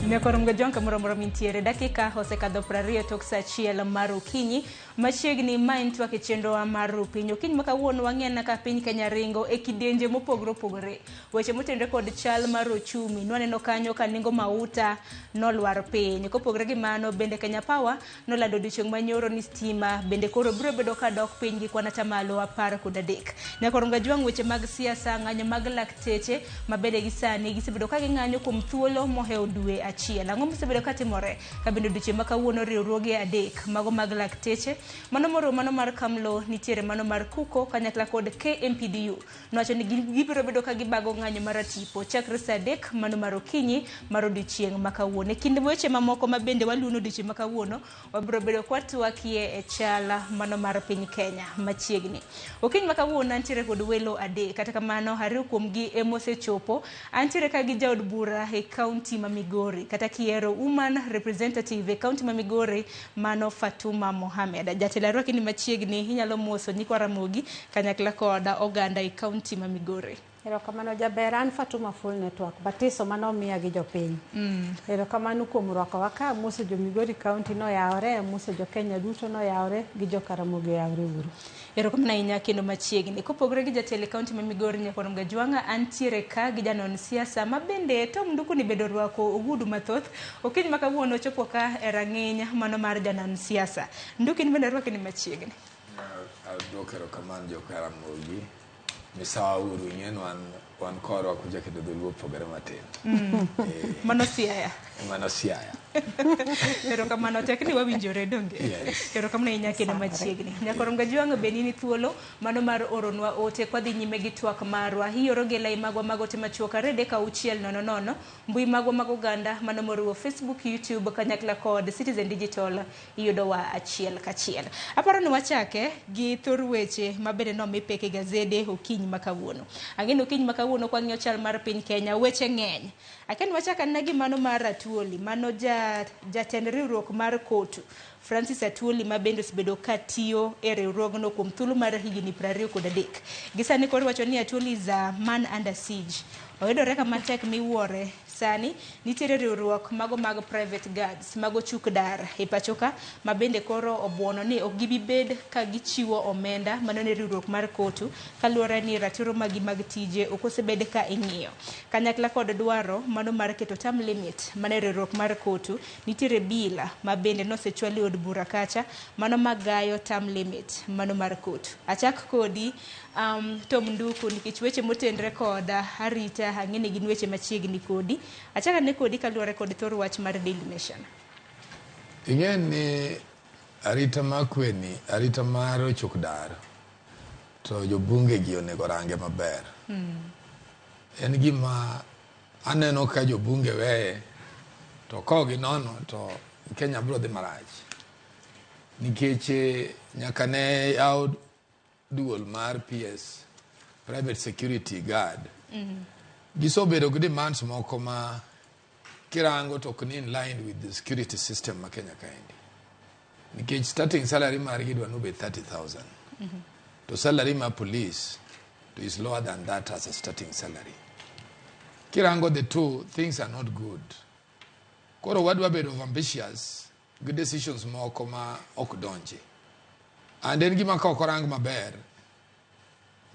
Nyakorom Gajwang' kamoro amora mintiere dakika osekadho 20 tok saa 1 mar okinyi. Machiegni ma en twak e chenrowa mar ru piny. Okinyi ma kawuono wang'e ka piny Kenya ringo e kidienje mopogore opogore. Weche motenore kod chal mar ochumi nwaneno kanyo ka nengo mauta nolwar piny. Kopogore gi mano bende Kenya Power nolando odiochieng' manyoro ni stima bende koro biro bedo ka dok piny gi kwan atamalo 13. Nyakorom Gajwang' weche mag siasa, ng'anyo mag lakteche ma bende gi sani gisebedo ka ging'anyo kuom thuolo mohewo dwe achiel. Ang'o mosebedo ka timore? Ka bende odiochieng' ma kawuono riwruoge adek mago mag lakteche mano moriwo mano mar Kamlo, nitiere mano mar Kuko kanyakla kod KMPDU nowacho ni gibiro bedo ka gibago ng'anyo mar atipo chakre saa 3 mano mar okinyi mar odiochieng' ma kawuono. E kind weche mamoko ma bende waluono odiochieng' ma kawuono, wabiro bedo kwatwakie e chal mano mar piny Kenya machiegni. Okinyi ma kawuono antiere kod welo adek, kata kamano ariyo kuomgi emosechopo. Antiere ka gi jaod bura e kaunti ma Migori, kata kihero woman representative e kaunti ma Migori mano Fatuma Mohamed. Jatelo arwaki ni machiegni, inyalo moso nyikwa Ramogi kanyakla kod oganda e kaunti ma Migori. Erokamano jaber, an Fatuma Full Network, batiso manomiya gi jopiny. Erokamano kuom rwakowa ka, amoso jo Migori County noyawore, amoso jo Kenya duto noyawore, gi jo Karamogi oyawore uru. Erokamano ahinya kendo machiegni. Kopogore gi jatelo e kaunti ma Migori Nyakorom Gajwang'a, antiere ka gi janon siasa ma bende Tom Nduku ni bende orwako ogudu mathoth. Okinyi ma kawuono ochopo ka e rang'iny mano mar janon siasa. Nduku in bende arwaki ni machiegni. Aduoko erokamano jo Karamogi. Misawa uru, ing'e ni wan korwa kucha kendo dholuo opogore matin. Mano Siaya. Mano Siaya. Erokamano tek ni wawinjore donge. Yes. Erokamano ahinya kendo machiegni. Nyakorom Gajwang' be nini thuolo mano mar oronwa ote kwadhi nyime gi twak marwa. Ioro gi lai magwa mag ote machuok 236 00, mbui magwa mag oganda mano moriwo Facebook, YouTube kanyakla kod Citizen Digital iyudowa achiel kachiel. Aparo ni wachake gi thor weche ma bende nomi pek e gazede okinyi ma kawuono. Ang'e ni okinyi ma kawuono kwang'iyo chal mar piny Kenya, weche ng'eny. Akia ni wachak anena gi mano mar Atuoli, mano jatend riwruok mar KOTU, Francis Atuoli ma bende osebedo ka tiyo e riwruogno kuom thuolo mar higni 23. Gi sani koro iwacho ni Atuoli is a man under siege. Oyudore kama tek miwuore. Sani nitiere riwruok mago mag private guards mago chuk dar e pachoka ma bende koro obuono ni ok gibi bed ka gichiwo omenda mano ne riwruok mar KOTU kaluwore ni ratiro magi mag tije ok osebed ka ing'iyo. Kanyakla kod dwaro mano mar keto term limit mane riwruok mar KOTU, nitiere bill ma bende nosechwal e od bura kacha mano magayo term limit mano mar KOTU. Achak kodi Tom Nduku nikech weche motenre kod arita ang'e ni gin weche machiegni kodi. Achak ane kodi kaluwore kod thor wach mar Daily Nation. Ing'e ni arita mar kwe ni, arita mar ochuk dar, to jobunge gi onego range maber. En gima aneno ka jobunge weye, to ka ginono to Kenya biro dhi marach. Nikech nyaka ne yaw duol mar PS, Private Security Guard, gisebedo gi demands moko ma kirango to ok ni in line with the security system ma Kenya kaendi. Nikech starting salary margi idwa ni obed 30,000. To salary mar police to is lower than that as a starting salary. Kirango the two, things are not good. Koro wadwa bedo ambitious gi decisions moko ma ok donji. And en gima ka ok orang maber,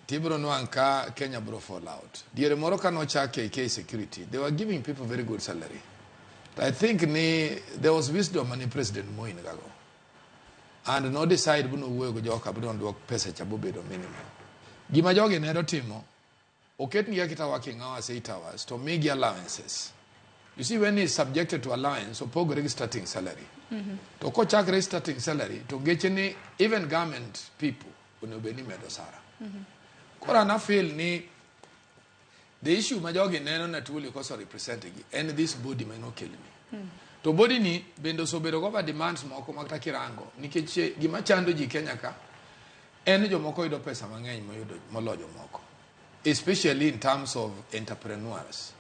tibro nwang' ka Kenya bro fall out. Diere moro ka nochak KK Security, they were giving people very good salary. I think ni there was wisdom mane President Moi nigago. And no decide bu nowuoyo gi joka bu nodwok pesa cha bobedo minimum. Gima jogi ne timo, oket nigi akita working hours 8 hours to migi allowances. You see, when he's subjected to allowance, opogore gi starting salary. To kochakre starting salary, to geche ni even government people onego bed ni medo sara. Koro an afeel ni the issue ma jogi neno na Atwoli koso represent gi en this body ma nokelni. To body ni bende osebedo go demands moko ma kata kirango nikech gima chando ji Kenya ka en ni jomoko yudo pesa mang'eny moyudo molo jomoko, especially in terms of entrepreneurs.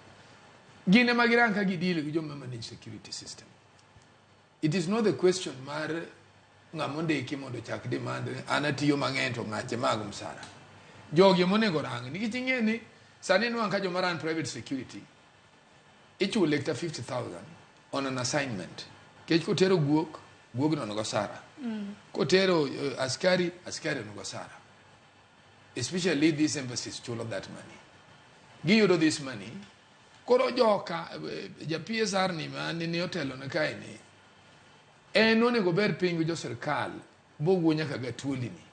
Gin ema girang ka gideal gi joma manage security system. It is not the question mar ng'ama ondiki mondo ochak demand ni an atiyo mang'eny to ng'ache mag msara. Jogi ema onego rang nikech ing'e ni sani inwang' ka joma run private security ichule kata 50,000. on an assignment. Kech kotero guok, guogno onego sara. Kotero askari, askari onego sara. Especially these embassies chulo that money. Giyudo this money. Koro joka, ja PSR ni ma ni otelo ne kae ni, en onego ber piny gi jo sirkal bowuo nyaka ga Atwoli ni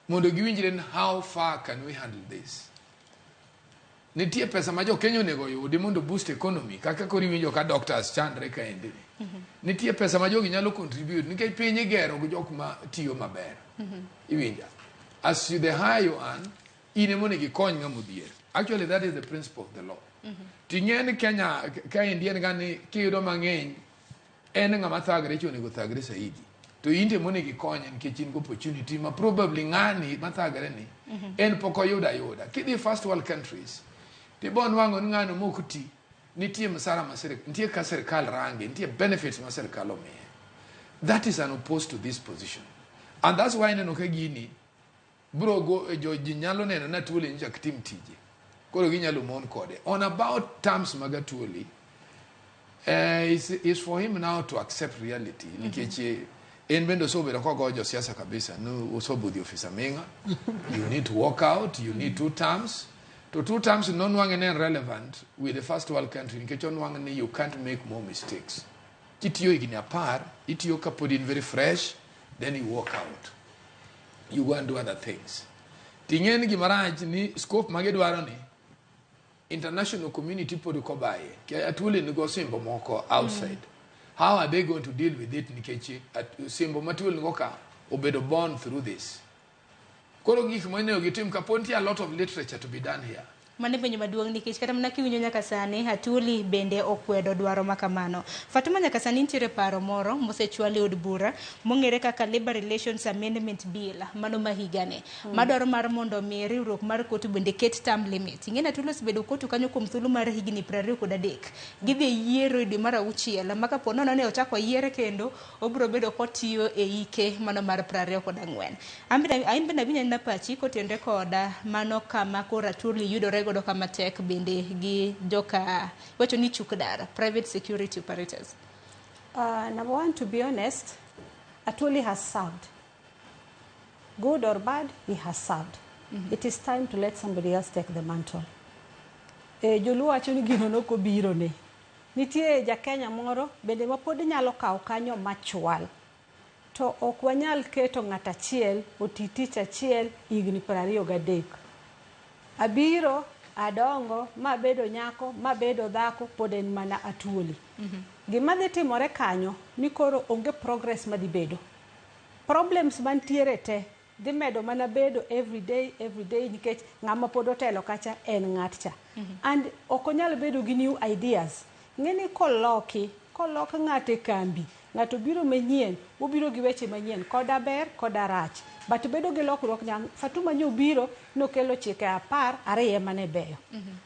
mondo giwinjre ni how far can we handle this. Nitie pesa ma jo Kenya onego yudi mondo boost economy kaka koro iwinjo ka doctors chandre kaendi ni. Nitie pesa ma jogi nyalo contribute nikech piny igero gi jok ma tiyo maber. Iwinja? As you, the higher you earn, in ema onego ikony ng'ama odhier. Actually, that is the principle of the law. Ting'e ni Kenya kaendi en ga ni kiyudo mang'eny en ng'ama thagre cha onego thagre saidi. To in to ema onego ikonye nikech in gi opportunity ma probably ng'ani mathagre ni en pok oyudo ayuda. Kidhi first world countries, tibo nwang'o ni ng'ano mok ti, nitie msara ma sirikal, nitie ka sirikal range, nitie benefits ma sirikal omiye. That is an opposed to this position. And that's why ineno ka gini bro go jo ji nyalo neno na Atwoli nyocha ok tim tije. Koro ginyalo mon kode. On about terms mag Atwoli, is for him now to accept reality. Nikech en bende osebedo kogo josiasa kabisa. No osobudhi ofisa Ming'a. You need to walk out, you need two terms. To two terms nonwang'e ne relevant with the first world country nikech onwang'e ni you can't make more mistakes. Kitiyo higni 10, itiyo kapod in very fresh, then you walk out. You go and do other things. Ting'e ni gimarach ni scope magidwaro ni international community pod ok obaye. Atwoli nigo osimbo moko outside. How are they going to deal with it nikech osimbo ma Atwoli nigo ka obedo born through this. Koro gik monego gitim kapo nitie a lot of literature to be done here. Mano e penjo maduong' nikech kata mana kiwinjo nyaka sani Atwoli bende okwedo dwaro ma kamano. Fatuma, nyaka sani nitiere paro moro mosechwal e od bura mong'ere kaka Labour Relations Amendment Bill mano ma higani. Madwaro mar mondo mi riwruok mar COTU bende ket term limit. Ing'e ni Atwoli osebedo COTU kanyo kuom thuolo mar higni 23. Gidhi e yiero e dwe mar auchiel ma kapo nono ni ochako yiere kendo obiro bedo kotiyo e ike mano mar 24. An bende awinjo anena pachi kotenore koda mano kama koro Atwoli yudore godo kama tek bende gi joka wacho ni chukdar private security operators. Number one, to be honest, Atwoli has served. Good or bad, he has served. It is time to let somebody else take the mantle. Joluo wacho ni gino nokobiro ne. Nitie ja Kenya moro bende ma pod nyalo kawo kanyo machwal. To ok wanyal keto ng'at achiel oti tich achiel higni 23. Abiro, adongo, mabedo nyako, mabedo dhako, pod en mana Atwoli. Gima dhi timore kanyo ni koro onge progress madhi bedo. Problems mantiere te dhi medo mana bedo every day nikech ng'ama pod otelo kacha en ng'at cha. And ok onyal bedo gi new ideas. Ng'eni koloki, kolok ng'ato e kambi, ng'ato biro manyien, obiro gi weche manyien, koda ber, koda rach. But bedo gi lokruok nya, Fatuma nyo obiro, nokelo chike 10, 2 ema ne beyo.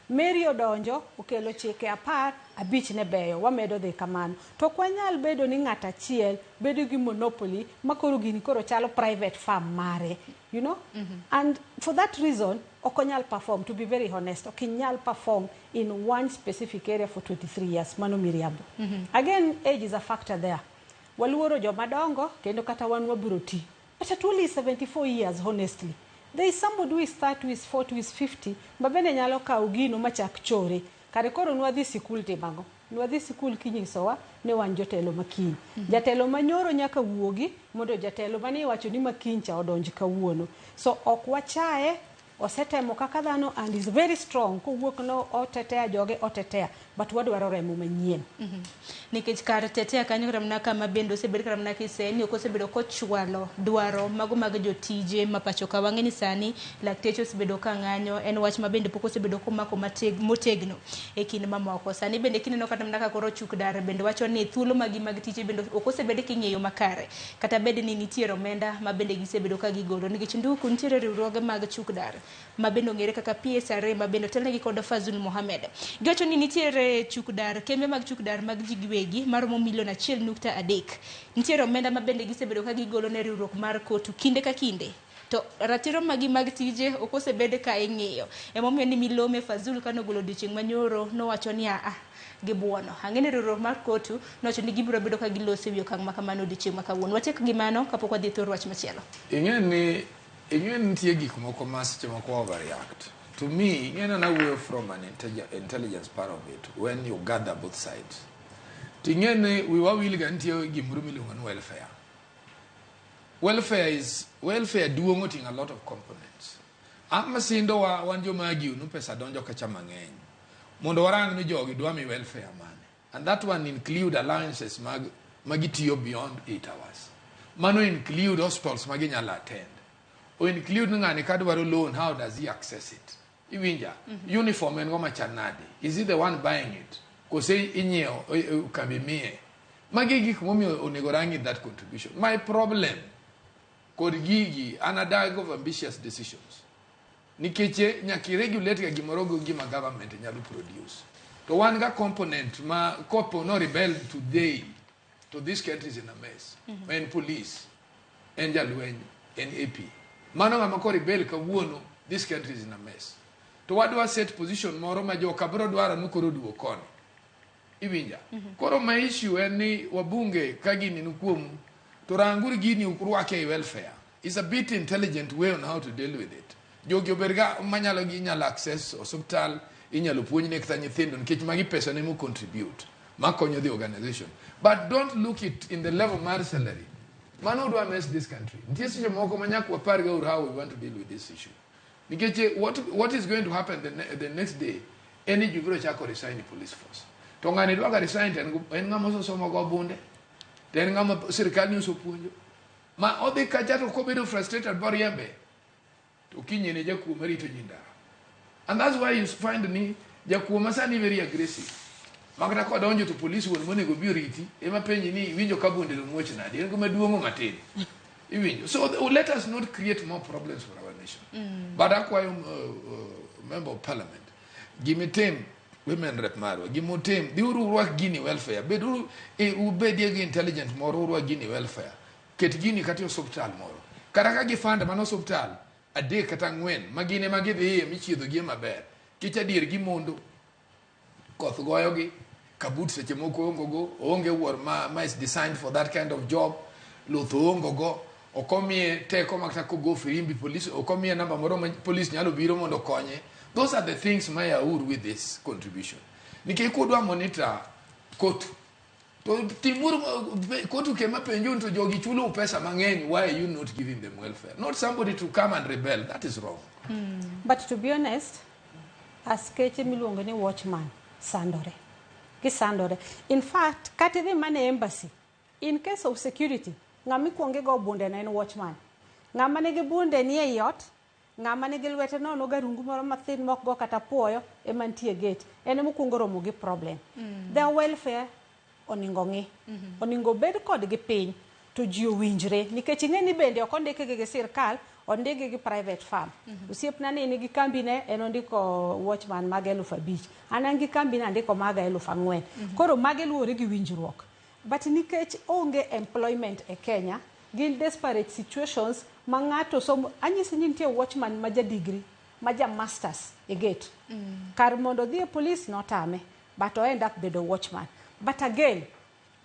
Mary odonjo, okelo chike 10, 5 ne beyo, wamedo dhi kamano. To ok wanyal bedo ni ng'at achiel bedo gi monopoly ma koro gini koro chalo private farm mare, you know? And for that reason, ok onyal perform, to be very honest, ok inyal perform in one specific area for 23 years, mano miriambo. Again, age is a factor there. Waluoro joma dongo, kendo kata wan wabiro ti. But Atwoli is 74 years, honestly. There is somebody who is 30, who is 40, who is 50, ma bende nyalo kawo gino machak chore. Kare koro nwadhi sikul timo ang'o? Nwadhi sikul kinyisowa ni wan jotelo makiny. Jatelo manyoro nyaka wuogi mondo jatelo mane iwacho ni makiny cha odonj kawuono. So ok wachaye, osetemo kaka dhano and is very strong. Kowuok no otetea joge otetea, but wadwaro remo manyien. Nikech kar tetea kanyo kata mana kama bende osebed kata mana kiseni ok osebedo kochwalo dwaro mago mag jotije ma pacho ka. Wang'e ni sani lakteche osebedo ka ng'anyo, en wach ma bende pok osebedo komako motegno e kind mamoko. Sani bende kineno kata mana ka koro chukdar bende wacho ni thuolo magi mag tije bende ok osebed king'iyo makare, kata bed ni nitiere omenda ma bende gisebedo ka gigolo. Nikech nduku nitiere riwruoge mag chukdar ma bende ong'ere kaka PSRA ma bende otelnegi kod Fazul Mohamed. Giwacho ni nitiere chukdar, kembe mag chukdar mag ji giwegi maromo milion 1.3. Nitiere omenda ma bende gisebedo ka gigolo ne riwruok mar COTU kinde ka kinde. To ratiro magi mag tije ok osebed ka ing'iyo. Emomiyo ni Milome Fazul kanogolo odiochieng' manyoro nowacho ni aa gibuono. Ang'e ni riwruok mar KOTU nowacho ni gibiro bedo ka giloso e wi okang' ma kamano odiochieng' ma kawuono. Watiek gi mano kapok wadhi e thor wach machielo. Ing'e ni nitie gik moko ma seche moko overreact. To me, ing'e ni an awuoyo from an intelligence part of it when you gather both sides. To ing'e ni wiwa wil ga nitie gimoro miluongo ni welfare. Welfare is welfare duong' oting'o a lot of components. Ama sindo wa wan joma argue ni pesa donjo kacha mang'eny. Mondo warang ni jogi dwa mi welfare mane. And that one include allowances mag magitiyo beyond 8 hours. Mano include hospitals ma ginyalo attend. O include ni ng'ani kadwaro loan, how does he access it? Iwinja? Uniform en go machal nade? Is he the one buying it? Kose inyiewo kambi miye? Magi gik momiyo onego rangi that contribution. My problem kod gigi an adag of ambitious decisions. Nikech nyaka i-regulate ga gimoro go gima government nyalo produce. To wan ga component ma kopo no rebel today to this country is in a mess. Ma en police, en jalweny, en AP. Mano ng'ama ko rebel kawuono, this country is in a mess. To wadwa set position moro ma joka biro dwaro ni koro duog koni. Iwinja? Koro ma issue en ni wabunge ka gini ni kuomu to ranguru gini urwake e welfare. It's a bit intelligent way on how to deal with it. Jogi obed ga manyalo ginyalo access osuptal, inyalo puonjne kata nyithindo nikech magi pesa ne mo contribute makonyo the organization. But don't look it in the level mar salary. Mano dwa mess this country. Nitie seche moko ma nyaka wapar ga how we want to deal with this issue. Nikech what is going to happen the next day en ni ji biro chako resign police force. To ng'ani dwa ga resign to en ng'ama osesomo go bunde. To en ng'ama sirikal ni osepuonjo. Ma odhi kacha to kobedo frustrated boriembe to kiny en e jakuo marito ji ndara. And that's why you find ni jakuo ma sani very aggressive. Makata kodonjo to police wuon monego bi oriti ema penji ni iwinjo ka bunde no muoch nade en gima duong'o matin. Iwinjo. So let us not create more problems for our nation. But akwayo member of parliament gimitim women rep marwa gimotim dhiuru urwak gini welfare beduru ubedie gi intelligent moro urwak gini welfare ket gini kata e osuptal moro kata ka gifund mano osuptal adek kata ang'wen ma gin ema gidhiye michiedhogie maber kech adier gimondo koth goyogi kabut seche moko onge go oonge wuor ma is designed for that kind of job luth oonge go ok omiye teko ma kata kogo firimbi police ok omiye namba moro ma police nyalo biro mondo okonye. Those are the things ma yaur with this contribution nikech kudwa monitor KOTU to timuru KOTU kema penju to jogi chulo pesa mang'eny, why are you not giving them welfare? Not somebody to come and rebel. That is wrong. But to be honest, askeche miluongo ni watchman sandore. Gisandore. In fact, kata idhi mana e embassy, in case of security, ng'ama ikwongo igo bunde ne en watchman. Ng'ama nigi bunde ni ei ot, ng'ama nigi lwete nono garungu moro mathin mok go kata puoyo ema nitie e gate. En ema okwongo romo gi problem. Their welfare oningo ng'i. Oningo bed kodgi piny to ji owinjre nikech ing'e ni bende ok ondikgi gi sirkal, ondikgi gi private firm. Osiepna ni nigi kambine en ondiko watchman mag 5,000. An gi kambina andiko maga 4,000. Koro mage luwore gi winjruok. But nikech onge employment e Kenya, gin desperate situations ma ng'ato somo anyisi ni nitie watchman ma ja degree, ma ja masters e gate. Kar mondo odhi e police notame, but o end up bedo watchman. But again,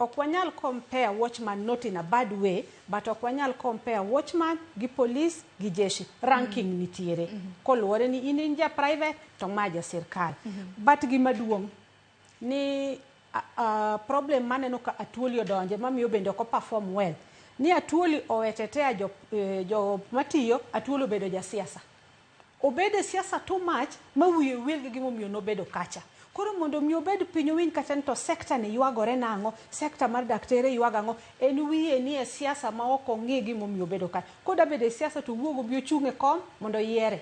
ok wanyal compare watchman not in a bad way, but ok wanyal compare watchman gi police gi jeshi. Ranking nitiere. Koluwore ni in ja private to ma ja sirkal. But gima duong' ni problem maneno ka Atuoli odonje mamiyo bende ok o perform well ni Atuoli owetetea jo matiyo. Atuoli obedo jasiasa, obedo e siasa too much ma wiye wil gi gimomiyo nobedo kacha. Koro mondo mi obed piny owinj kata ni to sector ni ywagore nang'o, sector mar daktere ywago ang'o, en wiye ni e siasa ma ok ong'i gimomiyo obedo ka. Koda bedo e siasa to owuog obi ochung' e kom mondo oyiere.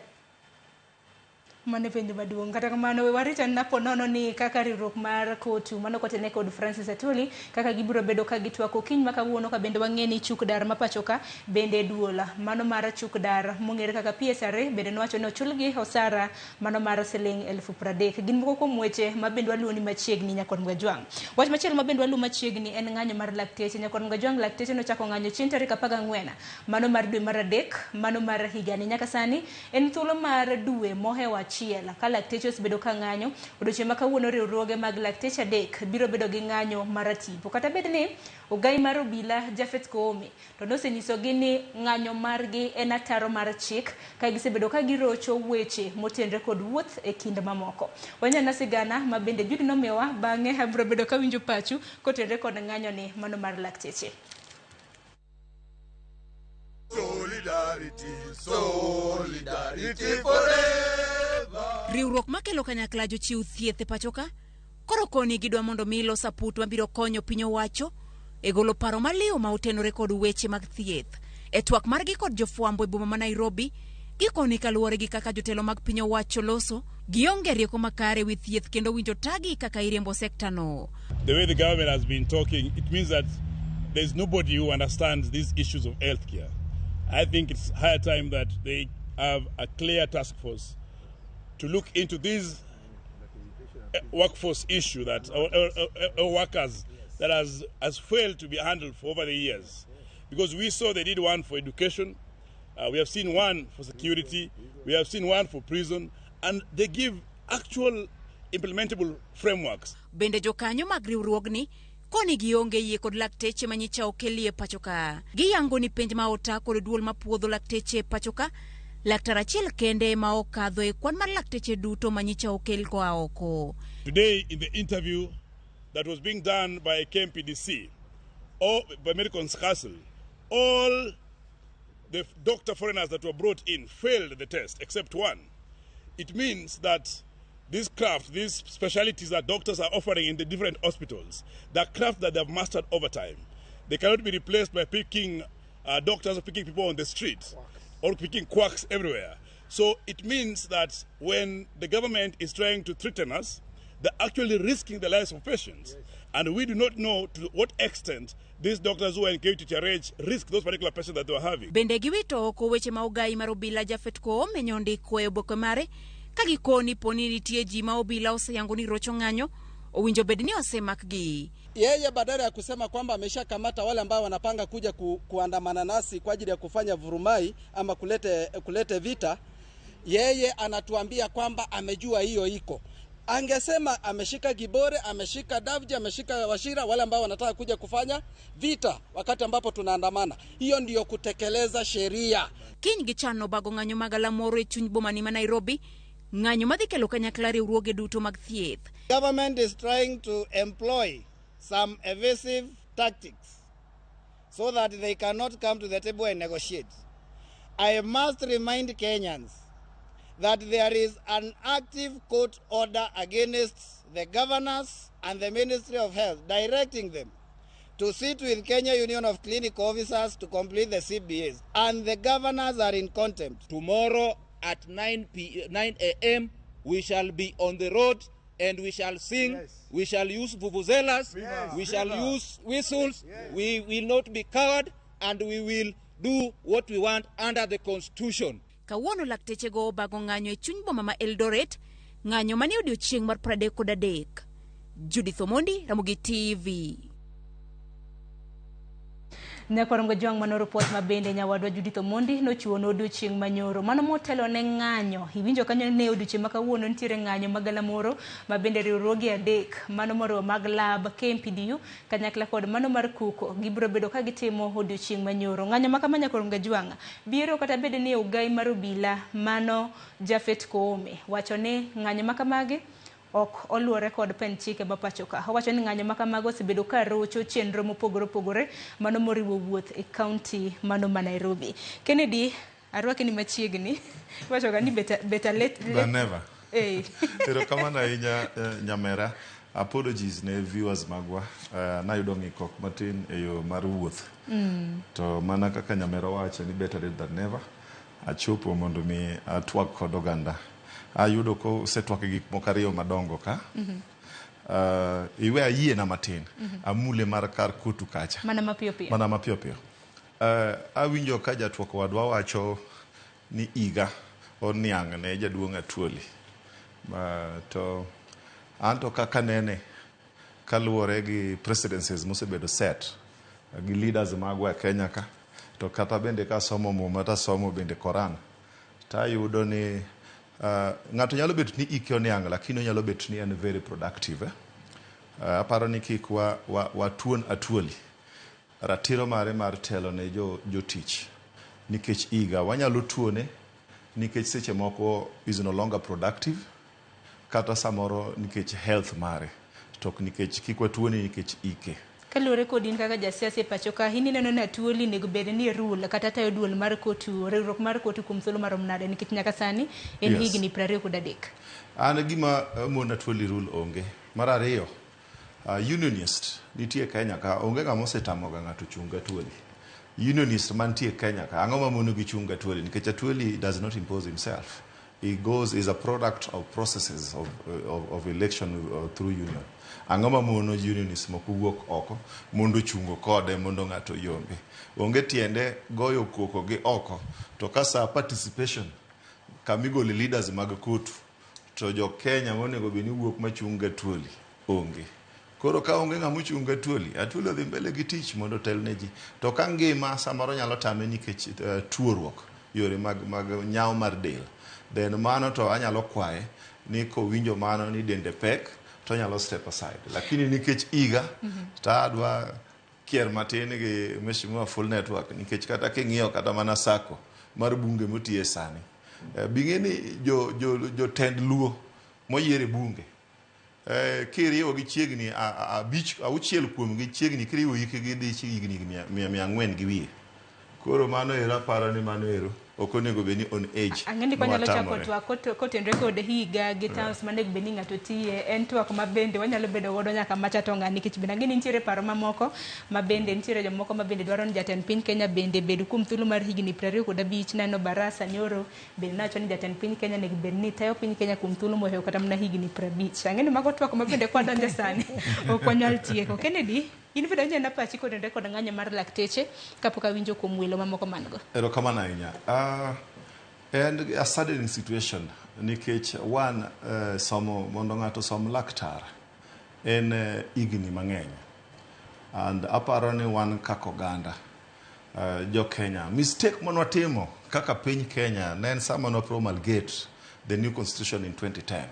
Mano e penjo maduong'. Kata kamano, we warit anena po nono ni kaka riwruok mar KOTU mano kotene kod Francis Atwoli kaka gibiro bedo ka gitwak okinyi ma kawuono ka bende wang'e ni chuk dar ma pacho ka bende duol mano mar chuk dar mong'ere kaka PSRA bende nowacho ni ochulgi osara mano mar siling 30,000. Gin moko kuom weche ma bende waluwo ni machiegni nyakwar Mgajwang'. Wach machielo ma bende waluwo machiegni en ng'anyo mar lakteche. Nyakwar Mgajwang', lakteche nochako ng'anyo chieng' tarik 14 mano mar dwe mar 3 mano mar higani. Nyaka sani en thuolo mar dwe mohewo achiel ka lakteche osebedo ka ng'anyo. Odiochieng' ma kawuono riwruoge mag lakteche 3 biro bedo gi ng'anyo maratipo. Kata bed ni ogai mar obila Japhet Koome to nosenyisogi ni ng'anyo margi en ataro mar chik ka gisebedo ka girocho weche motenre kod wuoth e kind mamoko. Wanyana sigana ma bende Judy nomiyowa, bang'e abiro bedo kawinjo pachu kotenre kod ng'anyo ni mano mar lakteche. Solidarity, solidarity forever. Riwruok makelo kanyakla jochiw thieth e pacho ka koro koni gidwa mondo mi los aput mabiro konyo piny owacho e golo paro maliw ma otenore kod weche mag thieth. E twak margi kod jofwambo e boma ma Nairobi, gikoni kaluwore gi kaka jotelo mag piny owacho loso, gionge rieko makare wi thieth kendo winjo tagi kaka iriembo sekta no. The way the government has been talking, it means that there's nobody who understands these issues of healthcare. I think it's high time that they have a clear task force to look into this workforce issue that our workers that has failed to be handled for over the years. Because we saw they did one for education, we have seen one for security, we have seen one for prison, and they give actual implementable frameworks. Bende jokanyo mag riwruogni koni gionge yie kod lakteche manyicha okelie pacho ka. Giyango ni penj ma ota kod duol mapuodho lakteche e pacho ka, laktar achiel kende ma okadho e kwan mar lakteche duto manyicha okel koa oko. Today, in the interview that was being done by KMPDC or by Medical Council, all the doctor foreigners that were brought in failed the test except one. It means that this craft, these specialties that doctors are offering in the different hospitals, the craft that they have mastered over time, they cannot be replaced by picking doctors or picking people on the street or picking quacks everywhere. So it means that when the government is trying to threaten us, they're actually risking the lives of patients. Yes. And we do not know to what extent these doctors who are in KUTTRH risk those particular patients that they were having. Bende giwito oko weche ma ogai mar obila Japhet Koome nyondiko e oboke mare ka gikoni poni nitie ji ma obila oseyango ni rocho ng'anyo owinjo bed ni osemakgi. Yeye badala ya kusema kwamba ameshakamata wale ambao wanapanga kuja kuandamana nasi kwa ajili ya kufanya vurumai ama kulete vita, yeye anatuambia kwamba amejua hiyo iko. Angesema ameshika Gibore, ameshika Davji, ameshika Wachira, wale ambao wanataka kuja kufanya vita wakati ambapo tunaandamana. Hiyo ndiyo kutekeleza sheria. Kiny gichano bago ng'anyo mag galamoro e chuny boma ni ma Nairobi, ng'anyo madhi kelo kanyakla riwruoge duto mag thieth. Government is trying to employ some evasive tactics so that they cannot come to the table and negotiate. I must remind Kenyans that there is an active court order against the governors and the Ministry of Health directing them to sit with Kenya Union of Clinical Officers to complete the CBAs, and the governors are in contempt. Tomorrow at 9 a.m. we shall be on the road and we shall sing, yes. We shall use vuvuzelas, yes. We shall use whistles, yes. We will not be coward and we will do what we want under the Constitution. Kawuono lakteche go obago ng'anyo e chuny boma ma Eldoret, ng'anyo mane odiochieng' mar 33. Judith Omondi, Ramogi TV. Nyakwar Mgajwang' mano report ma bende nyawadwa Judith Omondi nochiwo ne odiochieng' manyoro. Mano motelo ne ng'anyo. Iwinjo kanyo ne odiochieng' ma kawuono nitiere ng'anyo mag galamoro ma bende riwruoge 3 mano moriwo mag lab KMPDU kanyakla kod mano mar KUKO gibiro bedo ka gitimo odiochieng' manyoro. Ng'anyo ma kama Nyakwar Mgajwang' biro kata bed ni ogai mar obila mano Japhet Koome wacho ni ng'anyo ma kamagi ok oluwore kod pen chike ma pacho ka. Owacho ni ng'anyo ma kamago osebedo ka rocho chenro mopogore opogore mano moriwo wuoth e kaunti mano ma Nairobi. Kennedy, arwaki ni machiegni. Iwacho ga ni better late than never. Erokamano ahinya Nyamera. Apologies ne viewers magwa. Nayudo ng'ikok matin e yo mar wuoth. To mana kaka Nyamera wacho ni better late than never. Achopo mondo mi atwak kod oganda. Ayudo kosetwak gik moko ariyo madongo ka. Iwe ayiena matin. Amule mar kar COTU kacha. Mana mapiyo piyo. Mana mapiyo piyo. Awinjo ka jatwak wadwa wacho ni higa oniang' ne jaduong' Atwoli. To anto kaka nene kaluwore gi precedences mosebedo set gi leaders magwa e Kenya ka, to kata bende kasomo Muma tasomo bende Koran, tayudo ni ng'ato nyalo bet ni ike oniang' lakini onyalo bet ni en very productive. Aparo ni kik watuon Atwoli ratiro mare mar telo ne jotich nikech higa. Wanyalo tuone nikech seche moko is no longer productive, kata samoro nikech health mare, to ok nikech kik watuone nikech ike. Kaluwore kod in kaka jasiasa e pacho ka, in ineno ni Atwoli onego bed ni rule kata tayo duol mar COTU, riwruok mar COTU kuom thuolo marom nade, nikech nyaka sani en higni 23. An gima mono Atwoli rule onge. Mar ariyo, unionist nitie Kenya ka, onge ng'ama osetamoga ng'ato chung' Atwoli. Unionist mantie Kenya ka, ang'o mamono gi chung' Atwoli? Nikech Atwoli does not impose himself. He goes is a product of processes of election through union. Ang'o mamono unionist moko wuok oko mondo chungo kode mondo ng'ato yombe? Onge tiende goyo koko gi oko, to ka sa participation kamigole leaders mag COTU, to jo Kenya monego bed ni wuok machung' Atwoli onge. Koro ka onge ng'ama ochung' Atwoli, Atwoli odhi mbele gi tich mondo otel ne ji. To ka ngima samoro nyalo tame nikech tuoruok yore mag nyawo mar del, then mano to anyalo kwaye ni kowinjo mano ni dende pek to onyalo step aside. Lakini nikech higa, to adwa kier matin gi Mheshimiwa Full Network, nikech kata king'iyo kata mana sako mar bunge motiye sani, bing'e ni jotend Luo moyier e bunge, kiriwo gi chiegni 5 6 kuom gi chiegni kiriwo hikgi dhi higni 400 gi wiye. Koro mano ero aparo ni mano ero ok onego bed ni on age. Ang'e ni kwanyalo chako twak kotenore kod higa gi terms manego bed ni ng'ato tiye, en twak ma bende wanyalo bedo godo nyaka macha to ng'a, nikech bende ang'e ni nitiere paro mamoko ma bende nitiere jomoko ma bende dwaro ni jatend piny Kenya bende bed kuom thuolo mar higni 25. Neno Barasa nyoro bende nowacho ni jatend piny Kenya onego bed ni tayo piny Kenya kuom thuolo mohewo kata mana higni 50. Ang'e ni mago twak ma bende kwadonjo sani ok wanyal tieko. Kennedy, in bende inyalo pachi kotenore kod ng'anyo mar lakteche kapok awinjo kuom welo mamoko man go. Erokamano ahinya. En a saddening situation nikech one, somo mondo ng'ato som laktar en higni mang'eny. And aparo ni wan kaka oganda jo Kenya, mistake manwatimo kaka piny Kenya ne en sama nwa promulgate the new constitution in 2010.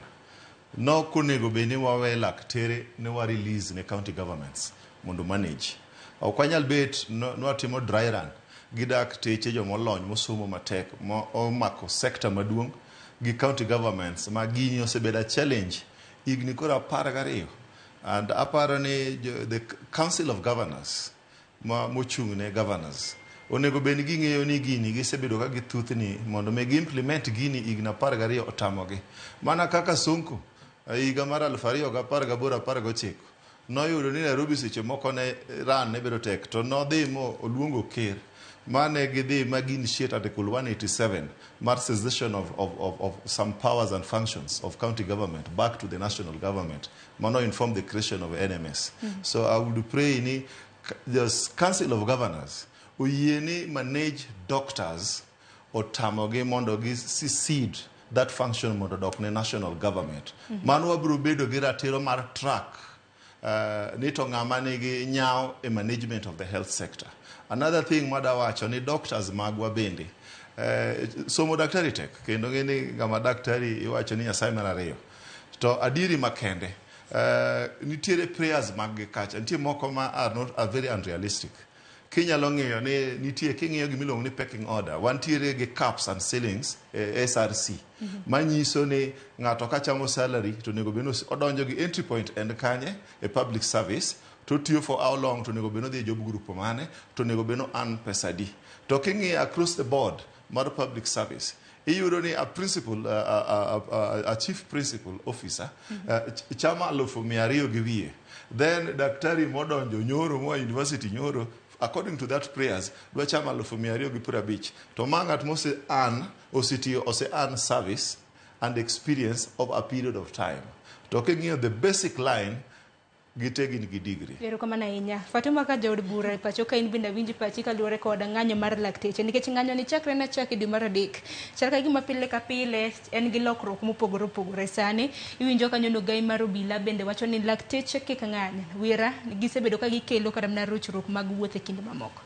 Nok onego bed ni wawe laktere ne wa release ne county governments mondo manage. Ok wanyal bet nwatimo dry run gi dakteche jomolony mosomo matek mo omako sector maduong' gi county governments ma gini osebedo a challenge higni koro 12. And aparo ni the Council of Governors ma mochung' ne governors onego bed ni ging'eyo ni gini gisebedo ka githuthni mondo mi gi-implement gini higni 12 otamogi. Mana kaka Sonko higa mar 2018 19 noyudo ni Nairobi seche moko ne run ne bedo tek, to nodhi mo oluongo ker mane gidhi ma gi initiate Article 187 mar cessation of some powers and functions of county government back to the national government. Mano inform the creation of NMS. So I would pray ni the Council of Governors oyie ni manage doctors otamogi mondo gi secede that function mondo odok ne national government. Mano wabiro bedo gi ratiro mar track ni to ng'ama nigi nyawo e management of the health sector. Another thing madawacho ni doctors magwa bende somo daktari tek, kendo ng'e ni ng'ama daktari iwacho ni Nyasaye mar ariyo. To adieri makende, nitiere prayers mag gi kacha, nitie moko ma are not, are very unrealistic. Kinyalo ng'iyo ni nitie, king'iyo gimiluongo ni pecking order, wantiere gi caps and ceilings e SRC manyiso ni ng'ato ka chamo salary to onego bed ni odonjo gi entry point en kanye e public service, to otiyo for how long, to onego bed ni odhi e job group mane, to onego bed ni earn pesa adi. To king'iyo across the board mar public service, iyudo ni a principal, a chief principal officer chamo 200,000 gi wiye. Then daktari modonjo nyoro moa university nyoro, according to that prayers, dwa chamo 250,000. To ma ng'at mose earn, osetiyo, ose earn service and experience of a period of time. To king'iyo the basic line, gite gin gi degree. Erokamano ahinya. Fatuma ka jaod bura e pacho ka in bende awinj pachi kaluwore kod ng'anyo mar lakteche nikech ng'anyo ni chakre ne chak e dwe mar adek. Chal ka gima pile ka pile en gi lokruok mopogore opogore. Sani iwinjo kanyo no gai mar obila bende wacho ni lakteche kik ng'any. Wira gisebedo ka gikelo kata mana rochruok mag wuoth e kinde mamoko.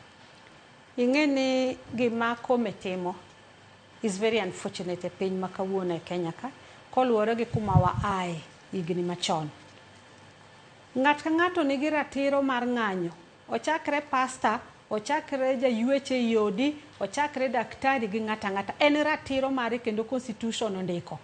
Ing'e ni gima Kome timo is very unfortunate e piny ma kawuono e Kenya ka, koluwore gi kuma wa ae higni machon. Ng'at ka ng'ato nigi ratiro mar ng'anyo. Ochakre pasta, ochakre jaywecho ei odi, ochakre daktari gi ng'ato ang'ata. En ratiro mare kendo constitution ondiko.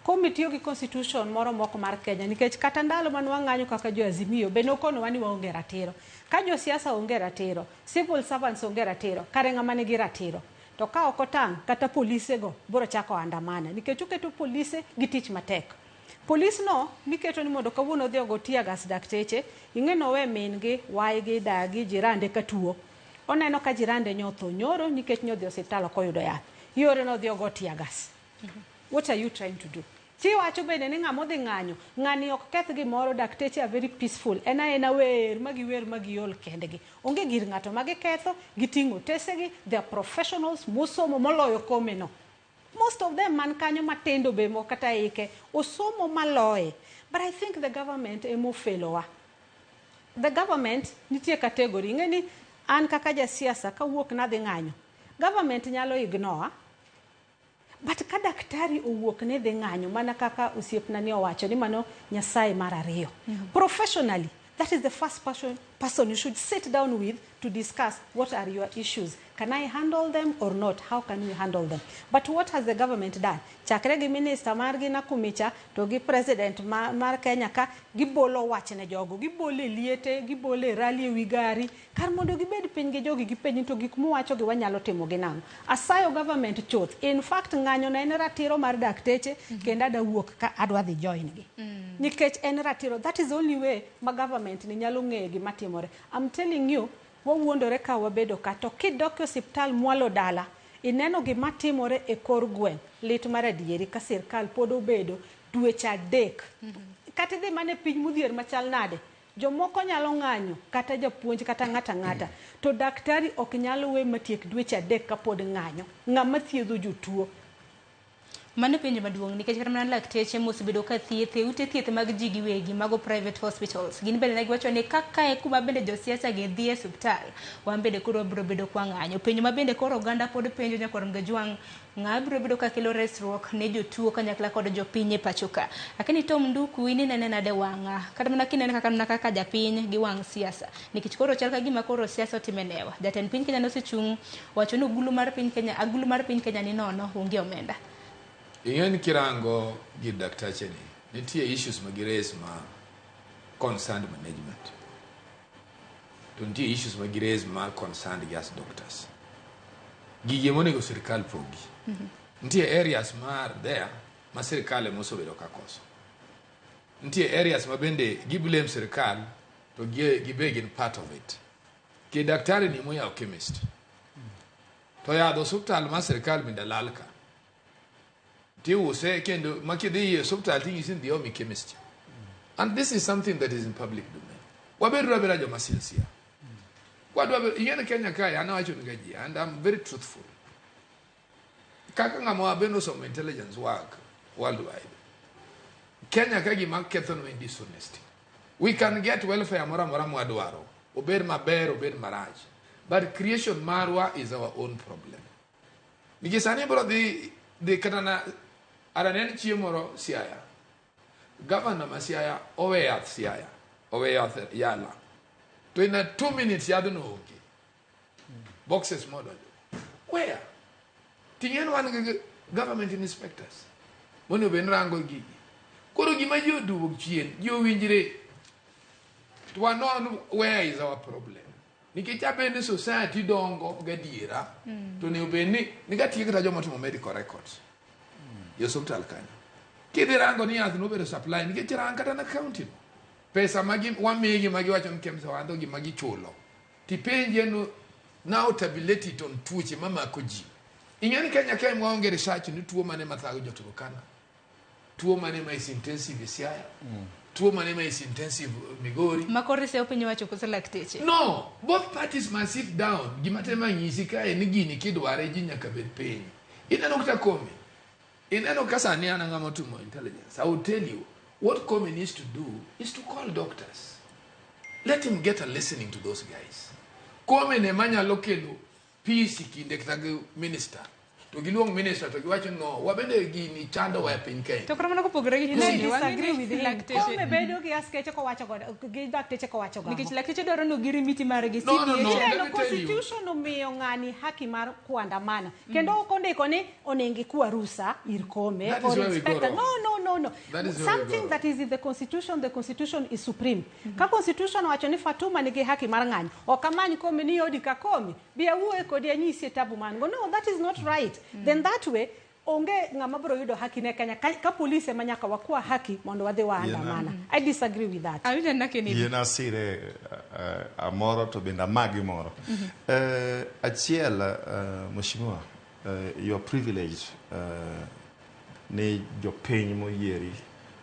Kome tiyo gi constitution moro mok mar Kenya nikech kata ndalo mane wang'anyo kaka jo Azimio be nokonowa ni waonge ratiro. Ka josiasa onge ratiro, civil servants onge ratiro, kare ng'ama nigi ratiro? To ka ok otang', kata polise go biro chako andamana nikech oketo polise gi tich matek. Polis no miketo ni mondo kawuono odhi ogo tear gas dakteche, ing'e ni owe min gi, waygi, dagi, jirande ka tuo. Oneno ka jirande nyotho nyoro nikech nyodhi osiptal ok oyudo yath. Iore nodhi ogo tear gas. What are you trying to do? Tiwacho bende ni ng'ama odhi ng'anyo, ng'ani ok keth gimoro, dakteche are very peaceful. En aena wer ma giwer ma giol kendgi. Onge gir ng'ato ma giketho, giting'o tesegi, they are professionals mosomo moloyo Kome no. Most of them man kanyo matindo be moko kata ike, osomo maloye. But I think the government emo felowa. The government nitie category. Ing'e ni an kaka jasiasa kawuok nadhi ng'anyo, government nyalo ignore. But ka daktari owuok ni dhi ng'anyo mana kaka osiepna ni owacho ni mano Nyasaye mar ariyo. Professionally, that is the first person you should sit down with to discuss what are your issues. Can I handle them or not? How can we handle them? But what has the government done? Chakre gi minister margi Nakumicha to gi president mar Kenya ka gibolo wach ne jogo, gibolo e liete, gibolo e rally e wi gari, kar mondo gibed piny gi jogi gipenj to gik muwacho gi wanyalo timo gi nang'o. Asayo government chuth. In fact, ng'anyo no en ratiro mar dakteche kendo ada wuok ka adwa dhi join gi. Nikech en ratiro. That is the only way ma government ni nyalo ng'eyo gima timore. I'm telling you, wawuondore ka wabedo ka to kidok e osiptal mwalo dala ineno gima timore e kor gweng' lit mar adieri ka sirkal pod obedo dweche adek. Kata idhi mana e piny modhier machal nade, jomoko nyalo ng'anyo kata japuonj kata ng'ata ng'ata to daktari ok nyal we matiek dweche adek kapod ng'anyo. Ng'ama thiedho jotuo. Mano penjo maduong' nikech kata mana lakteche mosebedo ka thieth e ute thieth mag ji giwegi mago private hospitals gin bende ne giwacho ni kaka e kuma bende josiasa gi dhi e osiptal wan bende koro wabiro bedo kwa ng'anyo. Penjo ma bende koro oganda pod penjo nyakwar Mgajwang' ng'a biro bedo ka kelo resruok ne jotuo kanyakla kod jopiny e pacho ka. Lakini Tom Nduku in inene nade wang'a kata mana kinene kaka mana kaka japiny gi wang' siasa nikech koro chal ka gima koro siasa otime newa. Jatend piny Kenya nosechung' wacho ni ogulu mar piny Kenya agulu mar piny Kenya ni nono onge omenda. Ing'e ni kirango gir daktache ni, nitie issues ma gi raise ma concerned management. To nitie issues ma gi raise ma concerned gi as doctors. Gigi monego sirkal pogi. Nitie areas ma are there ma sirkal ema osebedo ka koso. Nitie areas ma bende gi blame sirkal to gibe gin part of it. Ki daktari ni moyawo chemist. To yadh osuptal mar sirkal bende lal ka. Tiuse kendo ma kidhi e osuptal ting'isi ni dhi omi chemist. And this is something that is in public domain. Wabedo abeda joma sincere. Kwadwa bedo, ing'e ni Kenya kae an awacho ni ga ji and I'm very truthful. Kaka ng'ama bende osomo intelligence work worldwide. Kenya ka gima kethonwa en dishonesty. We can get welfare moro amora mwadwaro. Obed maber, obed marach. But creation marwa is our own problem. Nikech sani ibiro dhi kata na araneno chiemo moro Siaya. Governor ma Siaya owe yath Siaya, owe yath Yala. To in a 2 minutes yadhno onge. Boxes modonjo. Where? Ting'en wan gi government inspectors. Monego bed ni rango gigi. Koro gima ji oduogo chien, ji owinjre. To wanon where is our problem. Nikech abende society dongo gadiera, to onego bed ni nigatiyo kata joma otimo medical records. E osiptal kanyo. Kidhi rango ni yath nobedo supply nikech rang kata na county no. Pesa ma wamigi ma giwacho ni KEMSA wadho gima gichulo. Tipenje no now tabulate it on tuoche mamako ji. Ing'e ni Kenya ka waonge research ni tuo mane mathago jo Turkana. Tuo mane ma is intensive e Siaya? Tuo mane ma is intensive Migori? Ma koro iseyo piny owacho koso lakteche? No, both parties must sit down. Gima temo anyisi kae ni gini kidware ji nyaka bed piny. Ineno kata Koome. Ineno ka sani an ng'ama otimo intelligence. I will tell you, what Koome needs to do is to call doctors. Let him get a listening to those guys. Koome ne manyalo kelo peace e kinde kata gi minister. To giluong minister to giwacho no, wabende gini chandowa e piny Kenya. To kata mana kopogore gi I gini, disagree wang'e with ni him. lakteche Koome bedo gi askeche kowacho godo gi dakteche kowacho gang'o. Nikech lakteche dwaro ni ogirimiti margi No, no, no. CPH. Let Ineno me tell you. constitution omiyo ng'ani haki mar kuandamana kendo ok ondiko ni onego ikwa rusa ir Koome That is or where we go inspector. wrong. No, no, no, no. That is where we go Something wrong. that is in the constitution, the constitution is supreme. Ka constitution owacho ni Fatuma nigi haki mar ng'anyo, ok amany Koome ni odi ka Koome, bi awuoye kodi anyisie tabu man go. No, that is not right. Then that way onge ng'ama biro yudo haki ne Kenya ka, ka polise ema nyaka wakwa haki mondo wadhi waandamana. I disagree with that. Awinjo na Kennedy. Yiena sire amoro to bende amagi moro. Achiel, mheshimiwa, you are privileged ni jopiny moyieri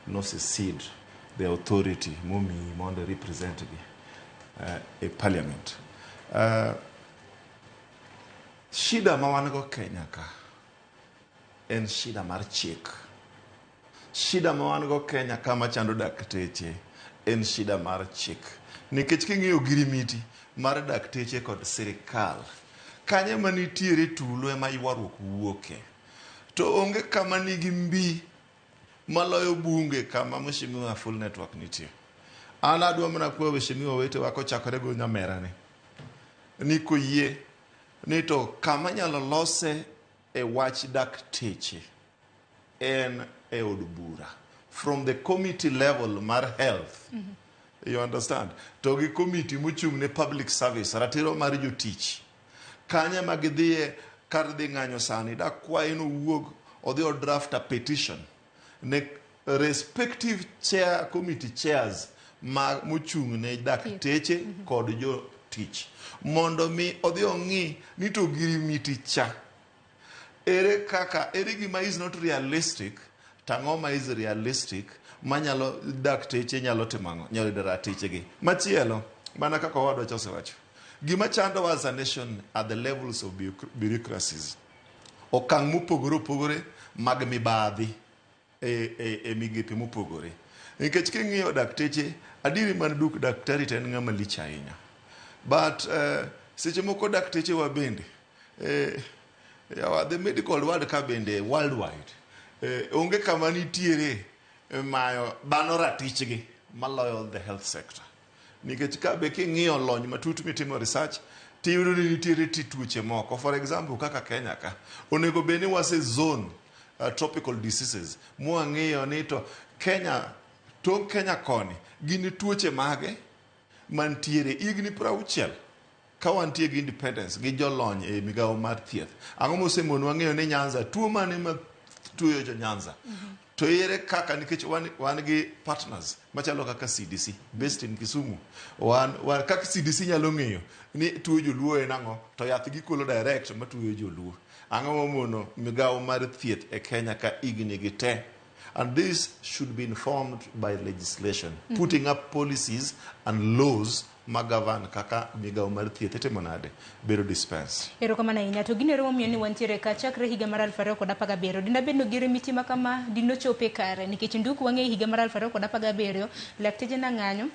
nosecede the authority momiyi mondo represent gi e parliament. Shida ma wan go Kenya ka en shida mar chik. Shida ma wan go Kenya ka machando dakteche en shida mar chik. Nikech king'iyo ogirimiti mar dakteche kod sirikal, kanye manitiere tulo ema ywaruok wuoke. To onge kama nigi mbi maloyo bunge kama mheshimiwa Full Network nitie. An adwa mana kwayo mheshimiwa wetewa kochakore go nyamera ni. Ni koyie ni to kama nyalo lose e wach dakteche en e od bura. From the committee level mar health. You understand? To gi committee mochung' ne public service, ratiro mar jotich. Kanye ma gidhiye kar dhi ng'anyo sani, dakwaye nowuog odhi o draft a petition ne respective chair, committee chairs ma mochung' ne dakteche kod jotich mondo mi odhi ong'i ni to girimiti cha ere kaka ere gima is not realistic to ang'o ma is realistic manyalo dakteche nyalo timo ang'o nyalo yudo ratichegi machielo mana kaka owadwa cha osewacho gima chandowa as a nation are the levels of bureaucracies okang' mopogore opogore mag mibadhi e migepe mopogore nikech king'iyo dakteche adieri man duk daktari to en ng'ama lich ahinya but seche moko dakteche wa bende yawa, the medical world ka bende worldwide onge kama nitiere mayo dhano ratichgi maloyo the health sector nikech ka be king'iyo lony matut mitimo research tiyudo ni nitiere tuoche moko for example kaka Kenya ka onego bed ni wase zone tropical diseases mwang'iyo ni to Kenya tong' Kenya koni gin tuoche mage mantiere higni 60 ka wantie gi independence gi jolony e migawo mar thieth ang'o mosemonowa ng'eyo ni Nyanza tuo mane ma tuoyo jo Nyanza to ere kaka nikech wan gi partners machalo kaka CDC based in Kisumu wan kaka CDC nyalo ng'eyo ni tuo joluo en ang'o to yath gikolo direct matuoyo joluo ang'o momono migawo mar thieth e Kenya ka higni gi te and this should be informed by legislation putting up policies and laws magovern kaka migawo mar thieth itimo nade bedo dispensed. Erokamano ahinya. To gino ero momiyo ni wantiere ka chakre higa mar 2017. Dina bed ni ogirimiti ma kama dinochope kare nikech nduk wang'eyo higa mar 2017 lakteche nang'anyo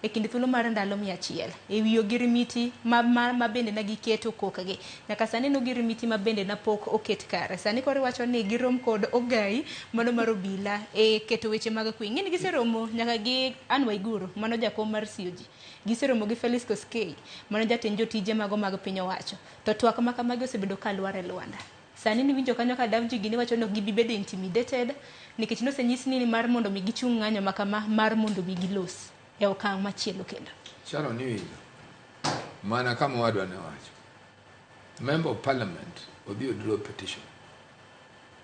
e kind thuolo mar ndalo 100 e wi ogirimiti ma bende ne giketo kokgi. Nyaka sani nogirimiti ma bende na pok oket kare. Sani koro iwacho ni girom kod ogai mano mar obila e keto weche mag kwe. Ing'e ni giseromo nyaka gi Anne Waiguru mano jakom mar COG. Giseromo gi Felix Koskei mano jatend jotije mago mag piny owacho. To twak ma kamagi osebedo ka lwar e lwanda. Sani niwinjo kanyo ka Davji gini wacho ni ok gibi bedo intimidated nikech nosenyis ni mar mondo mi gichung' ng'anyo ma kama mar mondo mi gilos e okang' machielo kendo. Sharon niwinjo mana kama owadwa ne owacho member of parliament odhi odraw petition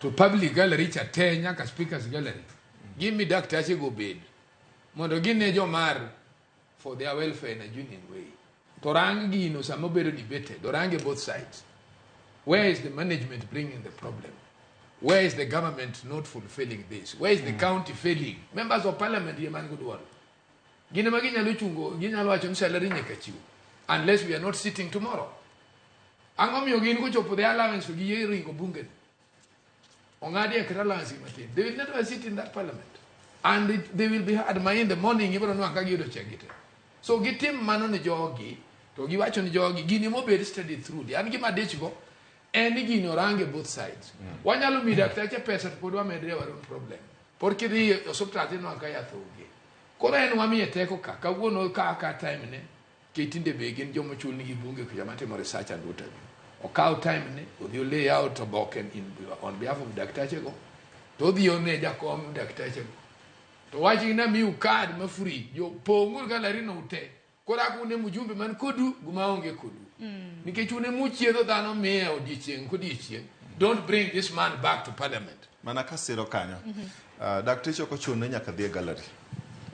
to public gallery cha te nyaka speakers gallery gimi daktache go bed mondo gine jomar for their welfare in a genuine way to rang gino sama obedo debated orange both sides where is the management bringing the problem Where is the government not fulfilling this? Where is the county failing? Members of parliament yie man gi duol. Gin ema ginyalo chungo, ginyalo wacho ni salary nyaka chiw. Unless we are not sitting tomorrow. Ang'o miyo gin kochopo the allowance to giyie ringo bunge? Ong'adi e kata allowance gi matin. They will never sit in that parliament. And they will be hard. Ma in the morning ibiro nwang'o ka giyudo check gi te. So gitim mano ne jogi, to giwacho ni jogi, gini mobed study through. An gima dich go, en ni gini orange both sides. Wanyalo miyo daktache pesa to pod wamedre our own problem. Pod kidhi e osuptal tinwang'o ka yath onge. Koro en wamiye teko ka, kawuono ka time ne, nikech tinde be gin joma ochul nigi bunge kucha matimo research and what have you. Okaw time ne, odhi o lay out oboke on behalf of daktache go, to odhi one jakom daktache go. To wach gi namiu card ma free, jo pong'uru gallery no ute. Koro ak un e mjumbe man kodu, guma onge kodu. Nikech un ema uchiedho dhano miya odiechieng' kodiechieng'. Don't bring this man back to parliament. Mana kasiro kanyo. Dakteche ok ochuno ni nyaka dhi e gallery.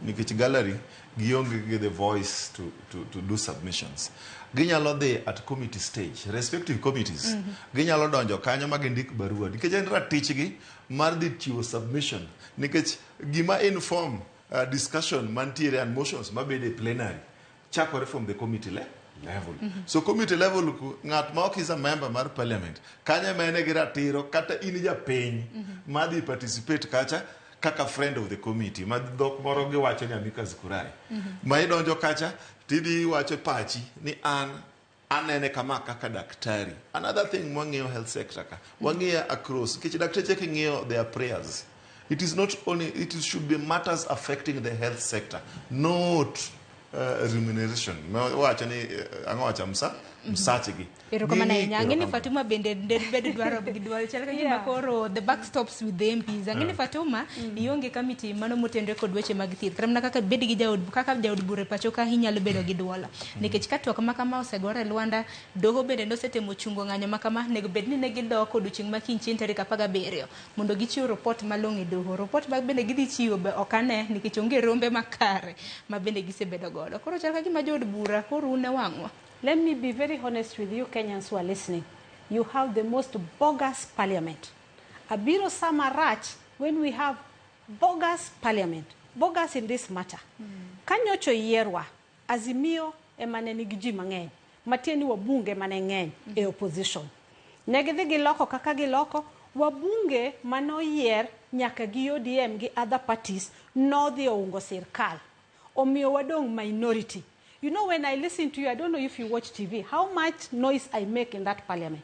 Nikech gallery gionge gi the voice to do submissions. Ginyalo dhi at committee stage, respective committees. Ginyalo donjo kanyo ma gindik barua. Nikech en ratichgi mar dhi chiwo submission. Nikech gima inform discussion mantiere and motions mabede e plenary chakore from the committee level. So committee level ku ng'at ma ok is a member mar parliament kanyo ema en gi ratiro kata in japiny madhi participate kacha kaka friend of the committee ma dhok moro giwacho ni amicus curiae. Ma idonjo kacha tidhi iwacho pachi ni an anene kama kaka daktari. Another thing mwang'iyo health sector ka wang'iyo across nikech dakteche king'iyo their prayers it is not only it should be matters affecting the health sector not remuneration wacho ni ang'o wacho msachgi. Erokamano ahinya. Ang'e ni Fatuma bende bed dwaro gi dwol chal ka gima koro the buck stops with the MPs. Ang'e ni Fatuma ionge committee mano motenore kod weche mag thieth. Kata mana kaka bed gi jaod kaka jaod bura e pacho ka inyalo bedo gi dwol. Nikech ka twak ma kama osegore e Lwanda, doho bende nosetemo chungo ng'anyo ma kama, nego bed ni ne gidok odiochieng' ma kiny chieng' tarik 17 mondo gichiw report malong'o e doho. Report ma bende gidhi chiwo be ok ane nikech onge rombe makare ma bende gisebedo godo. Koro chal ka gima jood bura koro un e wang'wa. Let me be very honest with you Kenyans who are listening. You have the most bogus parliament. Abiro sama rach when we have bogus parliament. Bogus in this matter. Kanyocho yierwa, Azimio ema ne nigi ji mang'eny. Matiende ni wabunge mane ng'eny e opposition. Ne gidhi giloko kaka giloko, wabunge manoyier nyaka gi ODM gi other parties nodhi oungo sirkal. Omiyo wadong' minority. You know, when I listen to you, I don't know if you watch TV, how much noise I make in that parliament.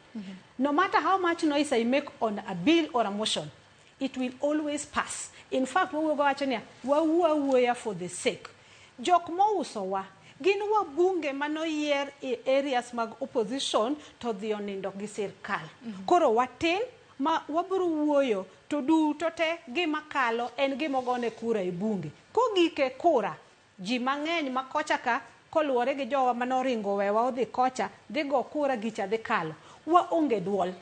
No matter how much noise I make on a bill or a motion, it will always pass. In fact, wawuogo wacho niya, wawuo awuoya for the sake. Jok mousowa, gin wabunge manoyier e areas mag opposition to dhi onindo gi sirkal. Koro watin ma wabiro wuoyo to duto te gima kalo en gima ogone kura e bunge. Kogik e kura, ji mang'eny ma kocha ka koluwore gi jowa manoringo wewa odhi kocha dhi go kura gicha dhi kalo. Waonge duol.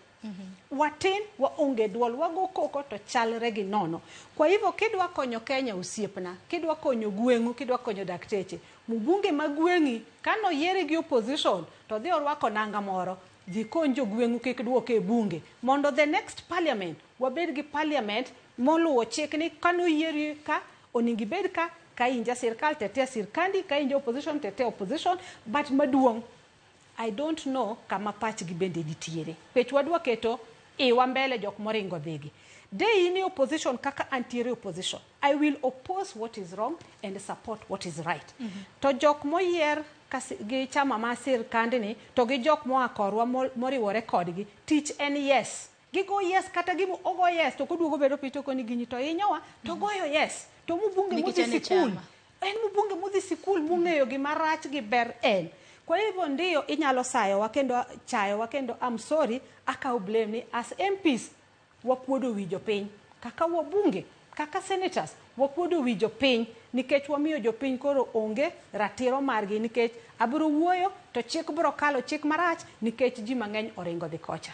Watin waonge duol, wago koko to chalre gi nono. Kwa hivyo kidwa konyo Kenya osiepna, kidwa konyo gweng'u, kidwa konyo dakteche, mbunge ma gweng'i kanoyiere gi opposition to dhi orwako nanga moro, dhi kony jogweng'u kik duoke e bunge. Mondo the next parliament, wabed gi parliament moluwo chik ni kanoyieri ka, onego ibed ka, ka in ja sirkal tetea sirkandi, ka in ja opposition tetea opposition, but maduong' I don't know kama pachgi bende nitiere. Nikech wadwa keto iwa mbele jok moringo dhigi. De in e opposition kaka antiere opposition, I will oppose what is wrong and support what is right. To jok moyier gi chama ma sirkandni to gi jok moa korwa moriwore kodgi, tich en yes. Gigo yes kata gimo ogo yes to koduogo bedo piny to koni gini to hinyowa to goyo yes. To mbunge Nikech modhi en e sikul. chama. En mbunge modhi sikul mong'eyo gima rach gi ber en. Kwa hivyo ndiyo inyalo sayowa kendo chayowa kendo I'm sorry akaw blame ni as MPs wakuodo wi jopiny kaka wabunge kaka senators wakuodo wi jopiny nikech wamiyo jopiny koro onge ratiro margi nikech abiro wuoyo to chik biro kalo chik marach nikech ji mang'eny oringo dhi kocha.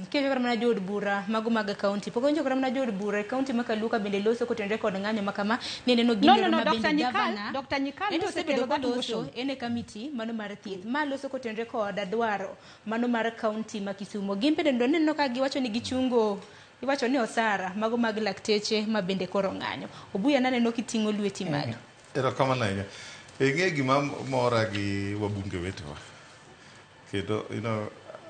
Kiwacho kata mana jood bura mago mag kaunti, pok awinjo kata mana jood bura e kaunti ma Kaluo ka bende loso kotenore kod ng'anyo ma kama ni neno No, gimoro no, no, ma Dr. bende Nyikal, gavana Dr. Nyikal ento osebedo nosekelo that koloso motion. en e kamiti mano mar thieth ma loso kotenore kod dwaro mano mar kaunti ma Kisumo. Gin bende ndo neno ka giwacho ni gichungo Iwacho ni osara mago mag lakteche ma bende koro ng'anyo. Obuya naneno kiting'o lweti malo. Erokamano ahinya. Ing'e gima mora gi wabunge wetewa. Kendo,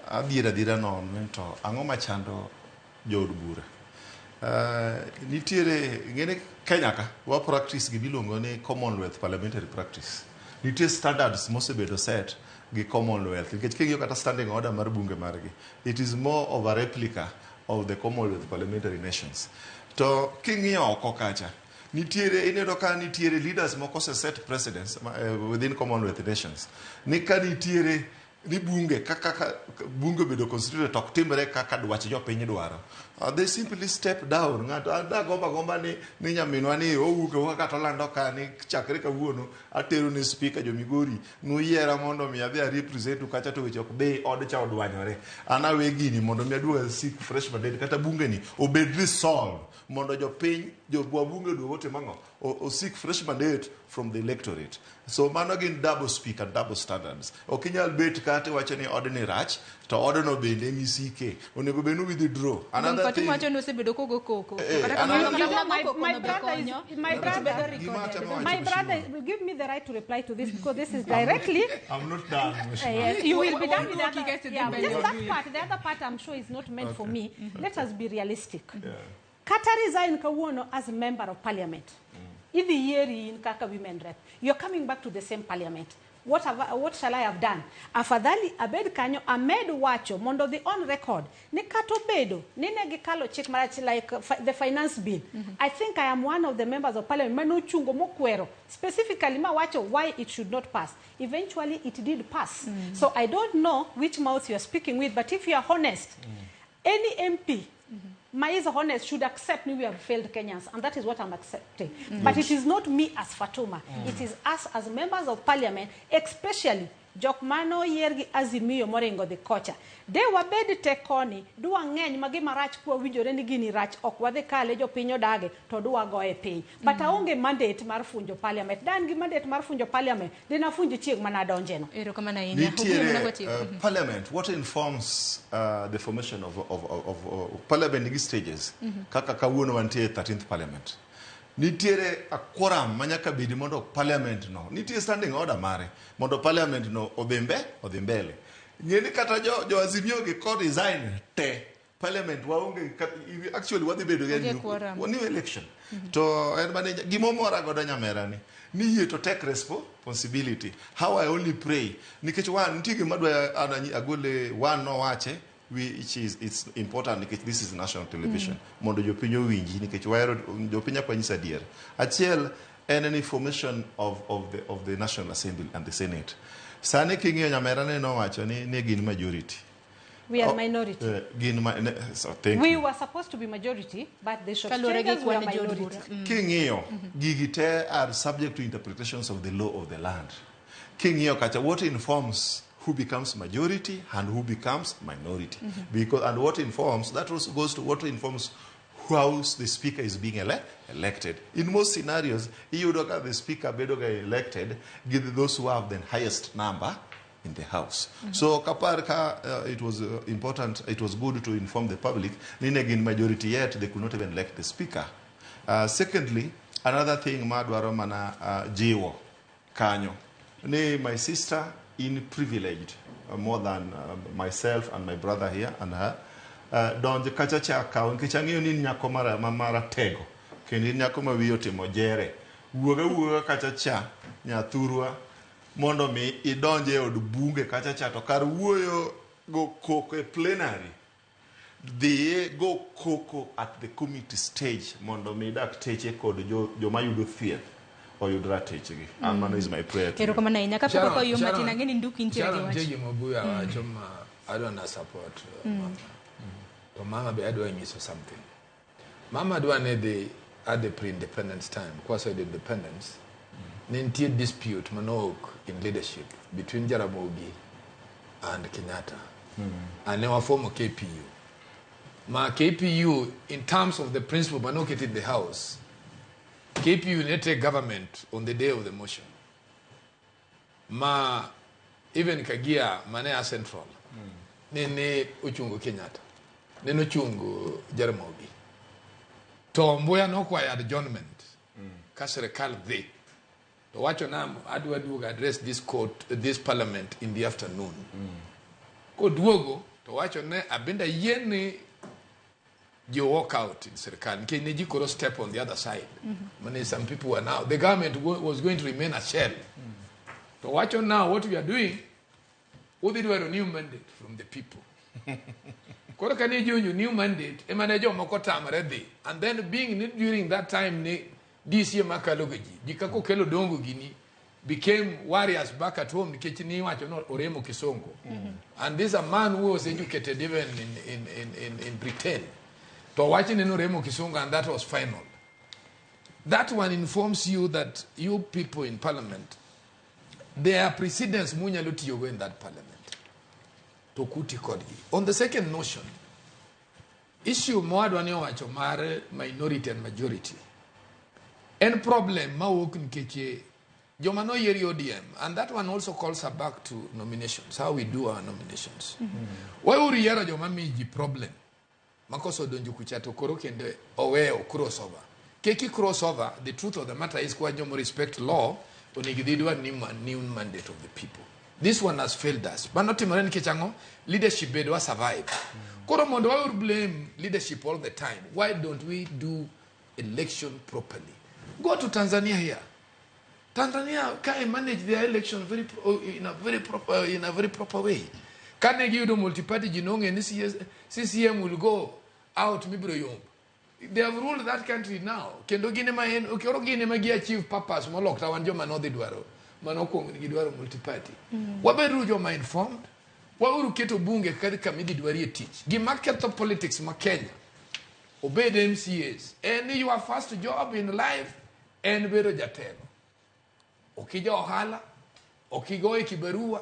adier adiera nono to ang'o machando jood bura. Nitiere, ing'e Kenya ka, wa practice gimiluongo ni Commonwealth Parliamentary Practice. Nitie standards mosebedo set gi Commonwealth. Nikech king'iyo kata standing order mar bunge margi, it is more of a replica of the Commonwealth Parliamentary Nations. To king'iyo oko kacha, nitiere ineno ka nitiere leaders moko ose set precedents within Commonwealth Nations. Ni ka nitiere ni bunge kaka ka, bunge obedo constituted to ok timre kaka dwach jopiny dwaro. They simply step down. Ng'ato agomba gomba ni nyaminwa ni owuok awuoka kata olando ka ni chakre kawuono atero ne speaker jo Migori nuyiera mondo mi adhi a represent kacha to weche ok dhi od cha odwanyore. An awe gini mondo mi aduog asik fresh mandate kata bunge ni obed resolved mondo jopiny jo wabunge oduog otim ang'o osik fresh mandate from the electorate. So mano gin double speak and double standards. Ok inyal bet kata iwacho ni odni rach to odno bende emisike. Onego bed ni withdraw. Another thing wacho ni osebedo kogo koko. Kata kamano my brother is, my brother, my brother will give me the right to reply to this because this is directly. I'm not done. Yes, you will be done with that. Yeah, just that part. The other part I'm sure is not meant for me. Let us be realistic. Kata resign kawuono as a member of parliament. Idhi yieri in kaka women rep. You're coming back to the same parliament. What shall I have done? Afadhali abed kanyo amed wacho mondo the on record. Ni kato bedo ni ne gikalo chik marach like the finance bill. I think I am one of the members of parliament mano chungo mokwero specifically ma wacho why it should not pass. Eventually it did pass. So I don't know which mouth you are speaking with, but if you are honest, any MP my is honest should accept me we have failed Kenyans, and that is what I'm accepting. But it is not me as Fatuma. It is us as members of parliament, especially jok mano yiergi Azimio moringo dhi kocha. De wabed te koni, dwa ng'eny ma gima rach kwa winjore ni gini rach, ok wadhi kale jopiny odage, to dwa goye piny. But aonge mandate mar funjo parliament. Dan gi mandate mar funjo parliament, dina funjo chieng' mana donje no. Erokamano ahinya. Nitiere parliament, what informs the formation of parliament nigi stages? Kaka kawuono wantie 13th parliament. Nitiere a quorum manyaka bedi mondo parliament no. Nitie standing order mare mondo parliament no odhi mbele. Ng'eni kata jo Azimio gi ko resign te parliament waonge actually wadhi bedo gi new election. To en mane gimomora godo nyamera ni yie to take responsibility. How I only pray nikech wan nitie gima dwa agole wan no wache which is it's important because this is national television. Mondo jopiny owinji nikech wahero jopiny ok wanyis adier. Achiel en an information of the National Assembly and the Senate. Sani king'iyo nyamera ne nowacho ni gin majority. We are minority. So thank we you. Were supposed to be majority, but they should change us, we are minority. King'iyo gigi te are subject to interpretations of the law of the land. King'iyo kacha what informs who becomes majority and who becomes minority. Because, and what informs, that also goes to what informs how the speaker is being elected. In most scenarios, you look at the speaker being elected, give those who have the highest number in the house. So Kaparka, it was important, it was good to inform the public, in majority yet, they could not even elect the speaker. Secondly, another thing, Madwaro mana jiwo, kanyo. Ni my sister, in privileged more than myself and my brother here and her. Donj kacha cha kawo nikech ang'eyo ni nyako mara tego kendo nyako ma wiye otimo jere wuoga wuoga kacha cha nyathurwa mondo mi idonje e od bunge kacha cha to kar wuoyo go koko e plenary dhiye go koko at the committee stage mondo mi dakteche kod joma yudo thieth oyud ratechgi. And mano is my prayer to you. Erokamano ahinya. Kapok oyo matin ang'e ni Nduki nitiere gi wach. Nitie gima Obuya wacho ma adwa na support mama. To mama be adwa nyiso something. Mama dwa ne dhi at the pre-independence time, kwaseyudo independence, ne nitie dispute manowuok in leadership between Jaramogi and Kenyatta. And ne wafomo KPU. Ma KPU, in terms of the principle manoket in the house, KPU ne take government on the day of the motion. Ma even Kagia mane a central ne ochungo Kenyatta. Neno chungo Jaramogi. To Mbuya nokwayo adjournment. Ka sirikal dhi. To wacho nam adwa duogo address this court, this parliament in the afternoon. Koduogo to wacho ne abenda yie ni ji walk out in sirikal nikech ne ji koro step on the other side. Mane some people were now, the government was going to remain a shell. To wacho now what we are doing, udhi dwaro new mandate from the people. Koro kane ji owinjo new mandate, ema ne jomoko tamre dhi. And then being ni during that time ni DCA makalo ga ji, ji kaka Okello Dongo gini became warriors back at home nikech ni iwacho no Oremo Kisongo. And this a man who was educated even in Britain. To wacho ni Oremo Kisongo and that was final. That one informs you that you people in parliament, there are precedents munyalo tiyogo in that parliament. To kuti kodgi. On the second notion, issue mowadwa ni owacho mar minority and majority en problem mawuok nikech joma noyier ODM and that one also calls her back to nominations, how we do our nominations. Weuru yiero joma miyo ji problem makoso donjo kucha to koro kendo oweyo crossover. Keki crossover, the truth of the matter is kwa jomo respect law, onego gidwa new mandate of the people. This one has failed us. Mano timore nikech ang'o? Leadership bedo wa survive. Koro mondo waur blame leadership all the time, why don't we do election properly? Go to Tanzania here. Tanzania can manage their election very in a very proper in a very proper way. Kane giyudo multi-party ji nong'e ni CCM will go out mibiro yomb. They have ruled that country now. Kendo gin ema en koro gin ema gi achieve purpose molok ta wan joma nodhi dwaro mano okuongo gidwaro multi-party. Wabeuru joma informed. Wauru keto bunge kaka kama idhi dwarie tich. Gima ketho politics ma Kenya obed MCAs en ni your first job in life en bedo jatelo. Ok ija ohala, ok igoye kibarua,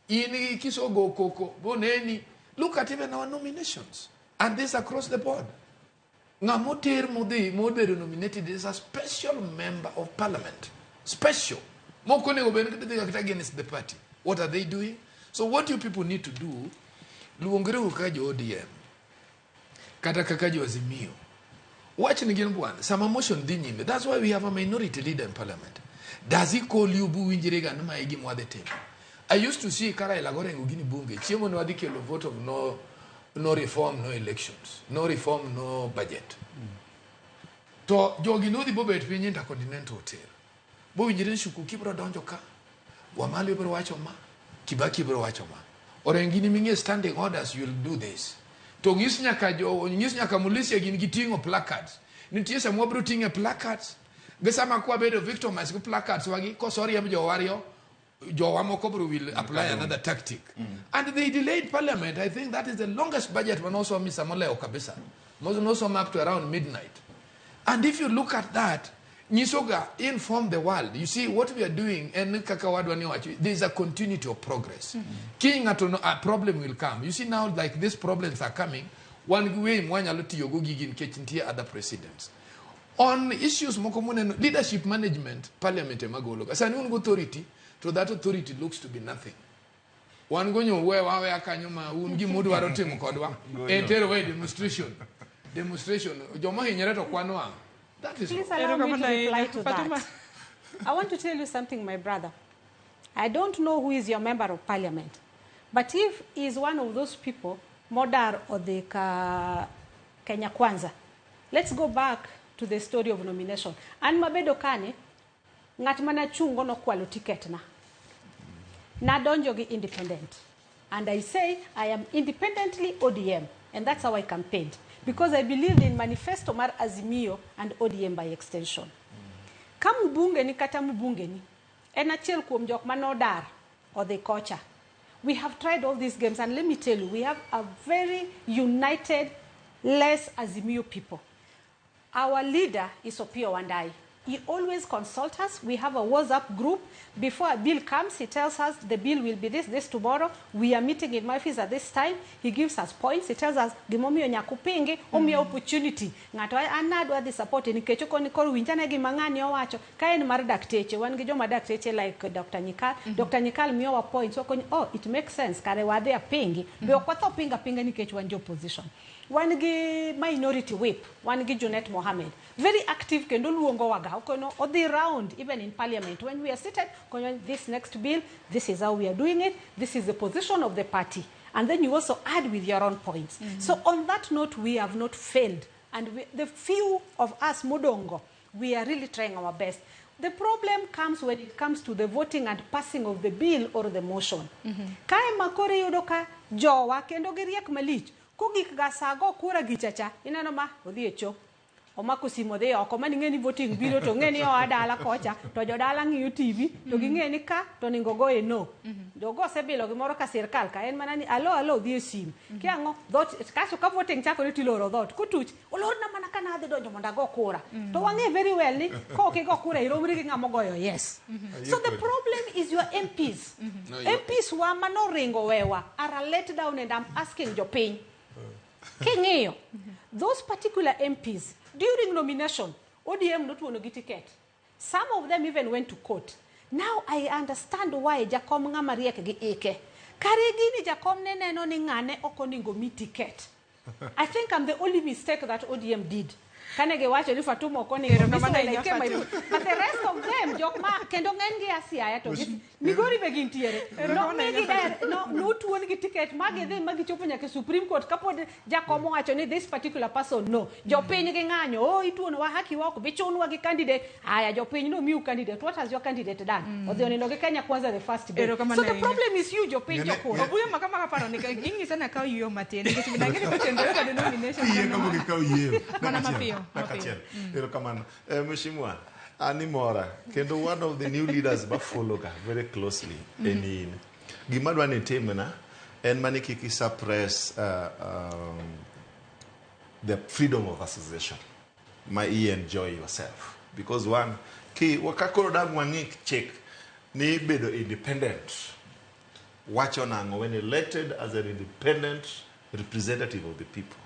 in kisogo koko boneni. Look at even our nominations. And this across the board. Ng'ama oter modhi mobedo nominated is a special member of parliament. Special. Moko onego bed ni dhi kata against the party. What are they doing? So what you people need to do, luongreuru kaka jo ODM, kata kaka jo Azimio. Wach ni gin bwana, sama motion dhi nyime. That's why we have a minority leader in parliament. Does he call you buwinjre ga ni mae gima wadhi timo? I used to see ka Raila Gorengo gini bunge, chiemo ne wadhi kelo vote of no reform, no elections. No reform, no budget. To jogi nodhi bobet piny Intercontinental Hotel. Bowinjre ni Shukuki biro donjo ka, Wamalo biro wacho ma, Kibaki biro wacho ma. Orengo in ming'e standing orders, you'll do this. To nyis nyaka jo, nyis nyaka Mulisia gin giting'o placards. Nitie sama wabiro ting'e placards. Gi sama kwa bedo victimized gi placards wagi, kosoriemb jowario, jowa moko biro will apply another tactic. And they delayed parliament. I think that is the longest budget manosomi samoleo kabisa. Nosom up to around midnight. And if you look at that, nyisoga inform the world. You see what we are doing, and kaka wadwa ni wacho, there is a continuity of progress. Kiny ng'ato no, a problem will come. You see now, like these problems are coming, one way mwanyalo tiyogo gigi nikech nitie other precedents. On issues moko muneno, leadership management, parliament ema golo. Sani un go authority, to that authority looks to be nothing. Wan gonyo wewa weya kanyo ma un gimudwaro timo kodwa. En tero we demonstration. Demonstration. Joma hinyore to kwan wang'. That is Please wrong. allow me to reply to Fatuma. that. I want to tell you something, my brother. I don't know who is your member of parliament, but if he is one of those people, Modar or the Kenya Kwanza, let's go back to the story of nomination. An mabedo kane, ng'at mana chungo nokwalo ticket na. Nadonjo gi independent. And I say I am independently ODM. And that's how I campaigned. Because I believed in manifesto mar Azimio and ODM by extension. Ka mbunge ni kata mbunge ni, en achiel kuom jok manodar odhi kocha. We have tried all these games, and let me tell you, we have a very united, less Azimio people. Our leader is Opiyo Wandayi. He always consults us. We have a WhatsApp group. Before a bill comes, he tells us the bill will be this, this tomorrow. We are meeting in my office at this time. He gives us points. He tells us, gimomiyo nyaka upingi, omiyo opportunity. Ng'ato an adwa dhi support nikech okoni koro winjane gima ng'ani owacho. Ka en mar dakteche, wan gi joma dakteche like Dr. Nyikal. Dr. Nyikal miyowa points. Wakoni, oh, it makes sense. Kare wadhi apingi. Be ok watho pinga pinga nikech wan jo opposition. Wan gi minority whip, wan gi Junet Mohammed. Very active kendo luongo waga. Okono odhi round even in parliament when we are seated, kono this next bill, this is how we are doing it, this is the position of the party. And then you also add with your own points. So on that note, we have not failed. And the few of us modongo, we are really trying our best. The problem comes when it comes to the voting and passing of the bill or the motion. Kae makore yudo ka jowa kendo giriek malich. Kogik ga sago kura gichacha, ineno ma odhi e cho. Omako simu odhi oko, mani ng'e ni voting biro to ng'e ni oa dala kocha, to jodala ng'iyo TV, to ging'e ni ka to onego goye no. Jogo osebilo gimoro ka sirkal ka en mana ni alo alo odhi e simu. Kia ang'o dhot kaso ka voting chakore tiloro dhot kotuch olorna mana ka nadhi donjo mondo ago kura. To wang'e very well ni ka ok igo kura iromri gi ng'ama ogoyo yes. So the problem is your MPs. No, MPs wa manoringo wewa are a let down, and I'm asking jopiny. King'iyo, those particular MPs, during nomination, ODM notuono gi ticket. Some of them even went to court. Now I understand why jakom ng'ama riek gi ike. Kare gini jakom ne neno ni ng'ane ok onego mi ticket. I think I'm the only mistake that ODM did. Kane giwacho ni Fatuma ok onego mi, so when I came, I put. But the rest of them, jok ma, kendo ng'eny gi a Siaya to gi Migori be gintiere. No migi der, no notuon gi ticket ma gidhi ma gichopo nyaka e Supreme Court kapod jakom owacho ni this particular person no. Jopiny gi ng'anyo, oh ituonowa haki wa ok bi chunwa gi candidate. Aya jopiny no miu candidate. What has your candidate done? Odhi onindo gi Kenya Kwanza the first day. Erokamano So the ahinya. problem is you jopiny jokura. Obuyo ma kama kaparo ni ing'isa na kaw yieyo matin nikech bende ang'e ni kochenore kod nomination Yie mano kapok ikawo yieyo. Mana Dakika mapiyo, achiel, dakika mapiyo. achiel. Erokamano. Mheshimiwa, an imora kendo one of the new leaders ma follow ga very closely en in. Gima adwa ni itimna en mani kik i suppress the freedom of association ma i enjoy yourself, because one ki ka koro dang wang'i chik ni bedo independent wacho nang'o when elected as an independent representative of the people,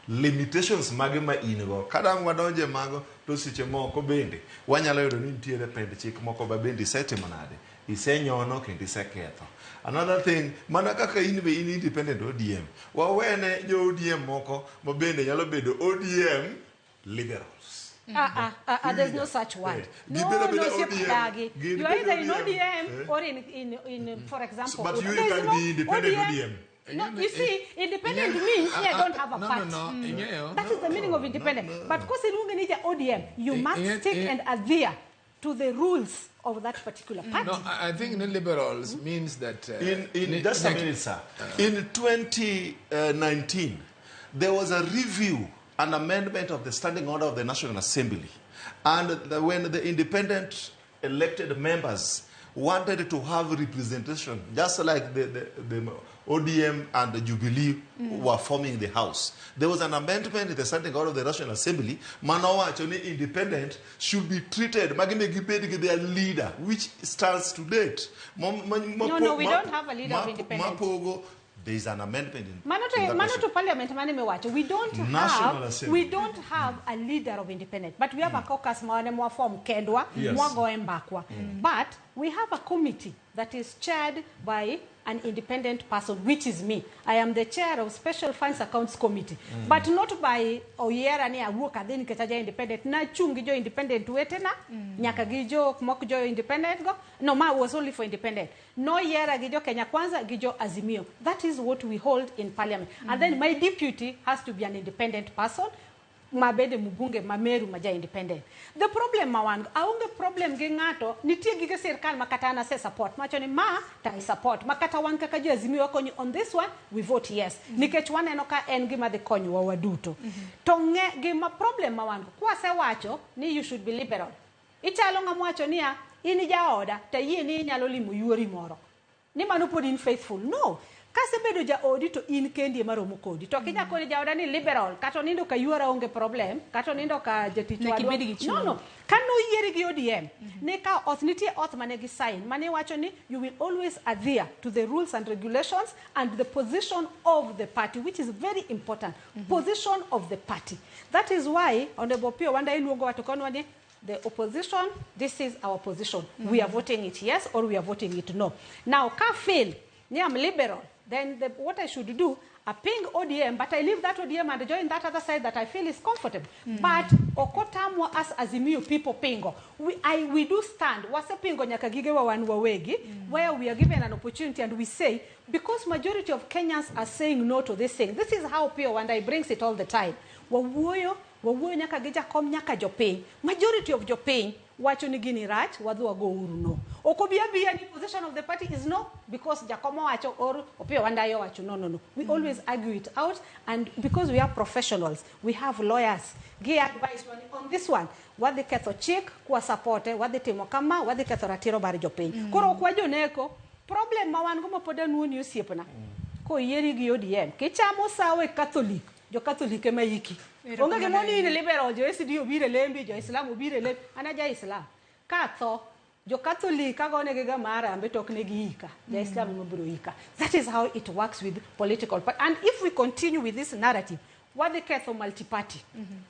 limitations mage ma in go ka dang wadonje mago to seche moko bende wanyalo yudo ni nitiere pend chik moko ma bende isetimo nade isenyono kendo iseketho. Another thing, mana kaka in be in independent ODM, wawene jo ODM moko ma bende nyalo bedo ODM liberals. Ah, ah, ah, there's no such word. No, Gibedo no, bedo Osiep ODM. Dagi. Gin You are either in bedo ODM ODM. or in, for example, But you there's can no be independent ODM. No, you see, independent means I don't have a party. No, ing'eyo. That is the meaning of independent. But koseluonge ni ja ODM, you must stick and adhere to the rules of that particular party. No, I think the liberals means that In just a minute, sir. In 2019, there was a review and amendment of the standing order of the National Assembly. And when the independent elected members wanted to have representation, just like the ODM and the Jubilee were forming the house, there was an amendment in the standing order of the National Assembly, manowacho ni independent should be treated, magine gibed gi their leader, which stands to date. No, we don't have a leader of independent. Mapogo, there is an amendment in, Mano in to, that mano to question. parliament mane miwacho. We don't National have Assembly. we don't have a leader of independent, but we have a caucus mwane mwa form kendwa mwagoe mbakwa. But we have a committee that is chaired by an independent person, which is me. I am the chair of Special Funds Accounts Committee, but not by oyiera ni awuok adhi nikech aja independent. Nachung' gi jo independent wetena, nyaka gi jo mok jo independent go. No, ma was only for independent. Noyiera gi jo Kenya Kwanza gi jo Azimio. That is what we hold in parliament. And then my deputy has to be an independent person, mabede mbunge ma Meru ma ja independent. The problem ma wan go, aonge problem gi ng'ato, nitie gige sirkal ma kata an ase support, mawacho ni ma to I support, ma kata wan kaka jo Azimio wakonyi on this one, we vote yes. Nikech waneno ka en gima dhi konyowa waduto. To ng'e gima problem ma wan go, kwasewacho ni you should be liberal. Ichalo ng'ama wacho niya, in jaoda, to ayie ni inyalo limo yuori moro. Ni mano pod in faithful. No. Kasebedo jaodi to in kendi ema romo kodi. To ok inyal koni jaoda ni liberal, kata onindo ka yuora onge problem, kata onindo ka jatich Nyaka wadwa. ibed gi chuny. No, no. Kanoyieri gi ODM, ne ka oath, nitie oath mane gi sign, mane wacho ni you will always adhere to the rules and regulations and the position of the party, which is very important. Position of the party. That is why Honorable Opiyo Wandayi iluongo wa to konwa ni the opposition, this is our position. We are voting it yes or we are voting it no. Now, ka fail, ni I'm liberal, then what I should do, Aping ODM, but I leave that ODM and join that other side that I feel is comfortable. But okotamwa as Azimio people pingo. We do stand. Wasepingo nyaka gigewa wan wawegi, where we are given an opportunity and we say, because majority of Kenyans are saying no to this thing. This is how Opiyo Wandayi brings it all the time. Wawuoyo, wawuoyo nyaka gi jakom nyaka jopiny. Majority of jopiny wacho ni gini rach, wadhi wago uru no. Ok obi abiya ni position of the party is no, because jakom owacho or Opiyo Wandayi owacho no, no, no. We always argue it out, and because we are professionals, we have lawyers. Gi advice on this one, wadhi ketho chik kwa supporte, wadhi timo kama, wadhi ketho ratiro mar jopiny. Koro ok wajoneko, problem ma wan go ma pod anuoni osiepna, koyieri gi ODM, kichamo sawo e Catholic, jo Catholic ema iki. Onge gima ni in liberal, jo SD obiro e lembi, jo Islam obiro e lembi, an aja Islam. Ka atho, jo Catholic agonegi ga marambe to ok negi ika, ja Islam ema biro ika. That is how it works with political party. And if we continue with this narrative, wadhi ketho multi-party.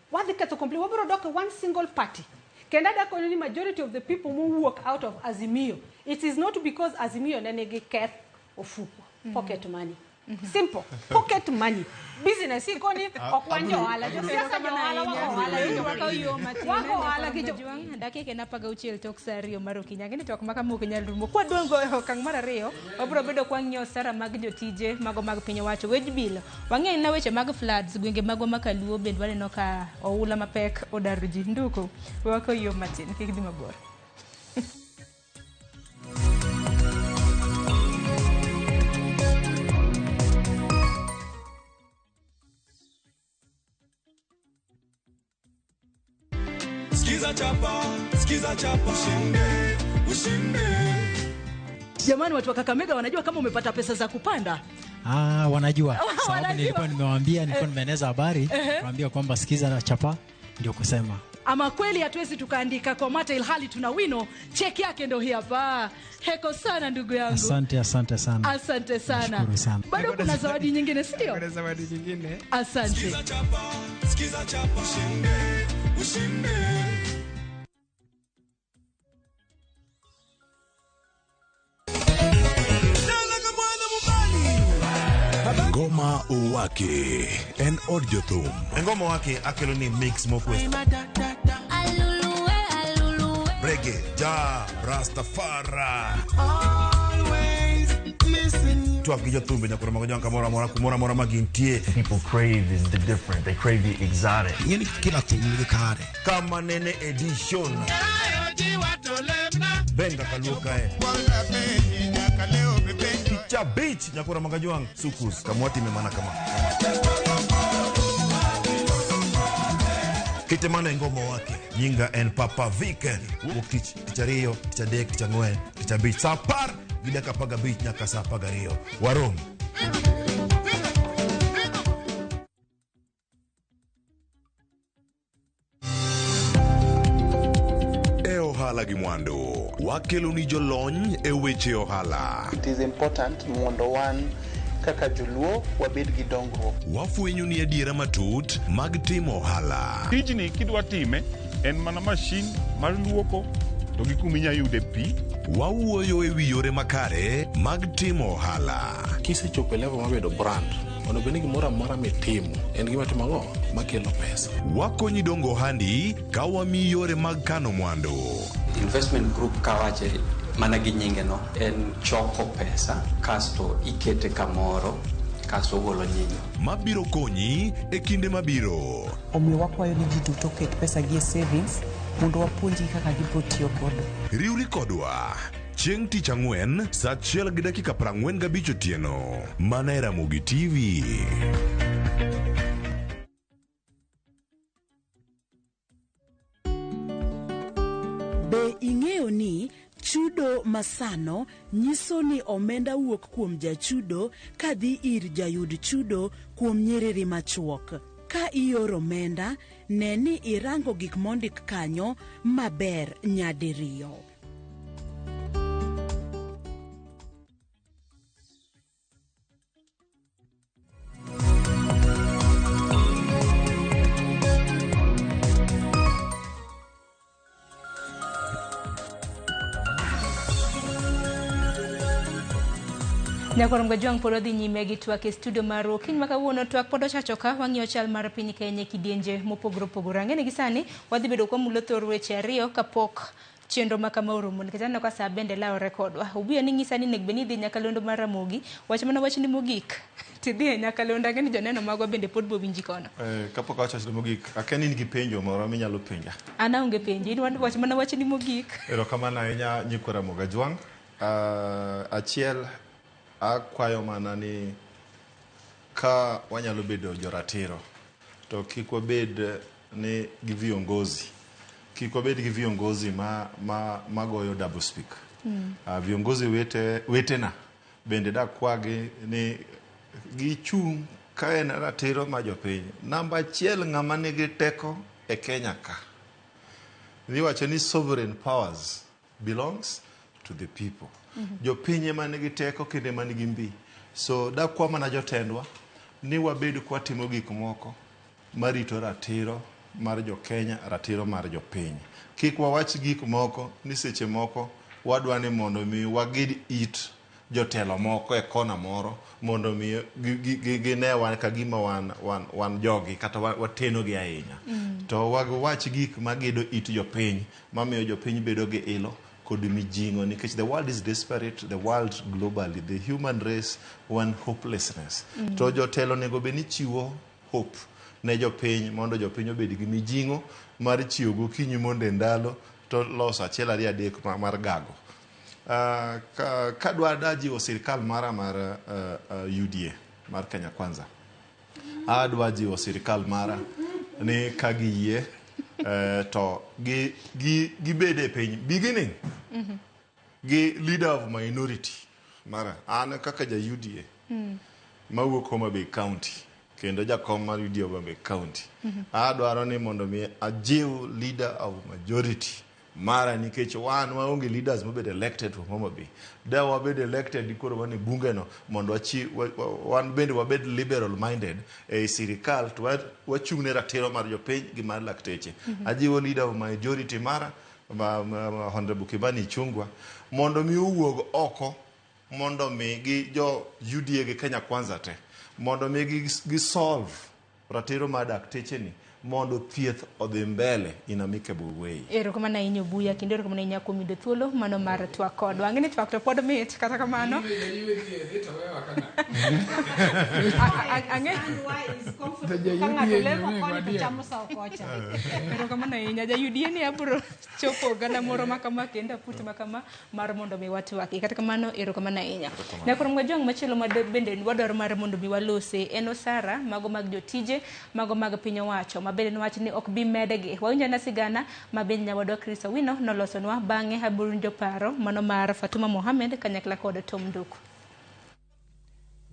Wadhi ketho complete, wabiro dok e one single party. Kendo adakoni ni majority of the people mowuok out of Azimio, it is not because Azimio ne nigi keth ofuko, pocket money. Simple. Pocket money. Business ikoni ok wan jo ohala. Josiasa jo ohala, wago ohala gi jo wago ohala gi jo dakika en 16 tok sa 2 mar okinyi. Ang'e ni twak ma kama ok nyal rumo. Kwadongo e okang' mar ariyo, wabiro bedo kwang'iyo osara mag jotije mago mag piny owacho, wej bilo. Wang'eyo na weche mag floods, gwenge magwa ma Kaluo bende waneno ka oula mapek odaro ji. Nduku, wako yo matin, kik dhi mabor. Skiza chapa, skiza chapa, ushinde, ushinde. Jamani, watu wa Kakamega wanajua kama umepata pesa za kupanda? Ah, wanajua. Sababu nilikuwa nimewaambia, nilikuwa nimeeneza habari, niwaambia kwamba skiza na chapa ndio kusema. Ama kweli hatuwezi tukaandika kwa mate ilhali tuna wino. Cheki yake ndio hii hapa. Heko sana ndugu yangu. Asante, asante sana. Asante sana. Nashukuru sana. Bado kuna zawadi nyingine, si ndio? Kuna zawadi nyingine. Asante. Skiza chapa, skiza chapa, ushinde, ushinde. Ngoma Owake en od jothum. Ngoma Owake akelo ni mix mokwe. Reggae, ja, Rastafari. Twak gi jothumbe nyakoro mag jwanka moro amora kumoro amora ma gintie. People crave is the different. They crave the exotic. Ing'eni kila thum nigi kare. Kama nene edition. Benga kaluo kae. Picha beach nyakoro mag jwang' sukus kamwati memana kama. Kite mano e Ngoma Owake. Nyinga en Papa Vic. Wuok tich, tich ariyo, tich adek, tich ang'wen, tich abich. Sa 10 gi dakika 15 nyaka sa 12. Warom. E ohala gi mwandu, wakelo ni jolony e weche ohala. It is important mondo wan kaka joluo wabed gi dongruok. Wafwenyo ni adiera matut mag timo ohala. Tijni kidwa time en mana mashin mar luoko to gi kuma inyalo yude pi. Wawuoyo e wi yore makare mag timo ohala. Kisechopo e level mar bedo brand, onego bed ni gimoro amora mitimo en gima timo ang'o makelo pesa. Wakonyi dongo ohandi ka wamiyi yore mag kano mwandu. Investment group kawache mana gi nyinge no en choko pesa kasto ikete kamoro kasto ogolo nyinyo. Mabiro konyi e kinde mabiro. Omiyo wakwayo ni ji duto oket pesa gi e savings mondo wapuonjgi kaka gibiro tiyo godo. Riwri kodwa chieng' tich ang'wen sa 1:45 otieno mana e Ramogi TV. Be ing'eyo ni chudo masano nyiso ni omenda wuok kuom jachudo kadhi ir jayud chudo kuom nyiriri machuok. Ka ioro omenda, ne ni irango gik mondik kanyo maber nyadiriyo. Nyakwar Mgajwang' pod wadhi nyime gi twak e studio marwa. Okinyi ma kawuono twak pod ochacho ka wang'iyo chal mar piny Kenya e kidienje mopogore opogore. Ang'e ni gi sani wadhi bedo kwamulo thor weche ariyo kapok chenro ma kama orumo nikech aneno ka saa bende lawore kodwa. Obuya ni ng'isa ni onego bed ni idhi nyakalondo mar Ramogi, wach mana wachni mogik tidhi e nyakalondo ang'e ni joneno magwa bende pod bowinji kono. Kapok awacho wachno mogik, akia ni in gi penjo moro minyalo penja. An aonge penjo, in wach mana wachni mogik. Erokamano ahinya nyikwa Ramogi Ajwang'. Achiel akwayo mana ni ka wanyalo bedo joratiro to kik wabed ni gi viongozi kik wabed gi viongozi ma, ma, magoyo double speak. Viongozi wetena bende dakwagi ni gichung' ka en ratiro ma jopiny. Namba achiel ng'ama nigi teko e Kenya ka iwacho ni sovereign powers belongs to the people. Jopiny ema nigi teko kendo ema nigi mbi. So dakwa mana jotendwa ni wabed kwatimo gik moko marito ratiro mar jo-Kenya, ratiro mar jopiny. Kik wawach gik moko ni seche moko wadwa ni mondo mi wagid it jotelo moko e kona moro mondo mi gine wan ka gima wan, wan, wan jogi kata wateno gi ahinya. To wawach gik magedo it jopiny mamiyo jopiny bedo gi ilo kod mijing'o nikech the world is desperate, the world globally, the human race wan hopelessness. To jotelo onego bed ni chiwo hope ne jopiny mondo jopiny obed gi mijing'o mar chiewo gokinyi mondo e ndalo to loso achiel ariyo adek mar gago. Kadwa dajiwo sirikal mara mar UDA mar Kenya Kwanza, adwa jiwo sirikal mara ni ka giyie to gibed e piny beginning gi leader of minority mara an kaka ja UDA mawuok Homa Bay County kendo jakom mar UDA Homa Bay County. Adwaro ni mondo mi ajiw leader of majority mara nikech wan waonge leaders mobed elected from Homa Bay. Da wabed elected koro wan e bunge no mondo wan bende wabed liberal minded e sirikal to wachung' ne ratiro mar jopiny gi mar lakteche. Ajiwo leader of majority mara ma Honorable Kimani Ichung'wa mondo mi owuog oko mondo mi gi jo UDA gi Kenya Kwanza te mondo mi gi solve ratiro mar dakteche ni mondo thieth odhi mbele in amicable way. Erokamano ahinya Obuya, kendo erokamano ahinya kuom yudo thuolo mano mar twak kodwa. Ang'e ni twak to pod mit kata kamano. Ang'e Ka ng'ato lemo koni to chamo sawo kocha. Erokamano ahinya. Ja UDA ni abro chopo oganda moro ma kama kendo aput ma kama mar mondo mi watwaki. Kata kamano erokamano ahinya. Nyakwar Mgajwang' machielo ma bende wadwaro mar mondo mi walose en osara mago mag jotije mago mag piny owacho ma bende nowach ni ok bi medgi. Wawinjo na sigana ma bende nyawadwa Chris Owino nolosonwa bang'e abiro winjo paro mano mar Fatuma Mohamed kanyakla kod Tom Nduku.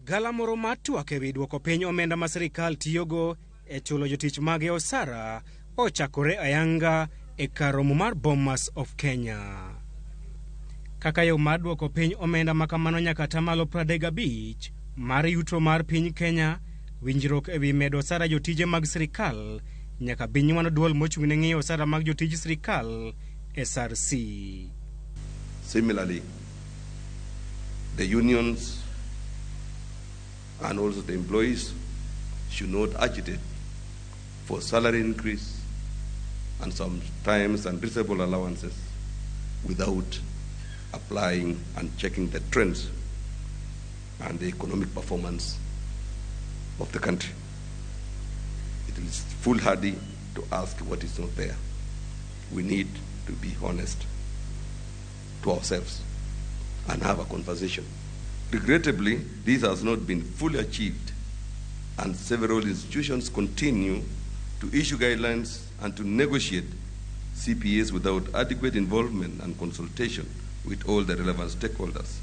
Gala moro mar twak ewi duoko piny omenda ma sirikal tiyogo e chulo jotich mage osara ochakore ayanga e kar romo mar Bomas of Kenya. Kaka yo mar duoko piny omenda ma kamano nyaka atamalo 35 mar yuto mar piny Kenya, winjruok ewi medo osara jotije mag sirikal nyaka bi nywando duol mochung' ne ng'iyo osara mag jotij sirikal SRC. Similarly, the unions and also the employees should not agitate for salary increase and sometimes unreasonable allowances without applying and checking the trends and the economic performance of the country. It is foolhardy to ask what is not there. We need to be honest to ourselves and have a conversation. Regrettably, this has not been fully achieved, and several institutions continue to issue guidelines and to negotiate CPAs without adequate involvement and consultation with all the relevant stakeholders.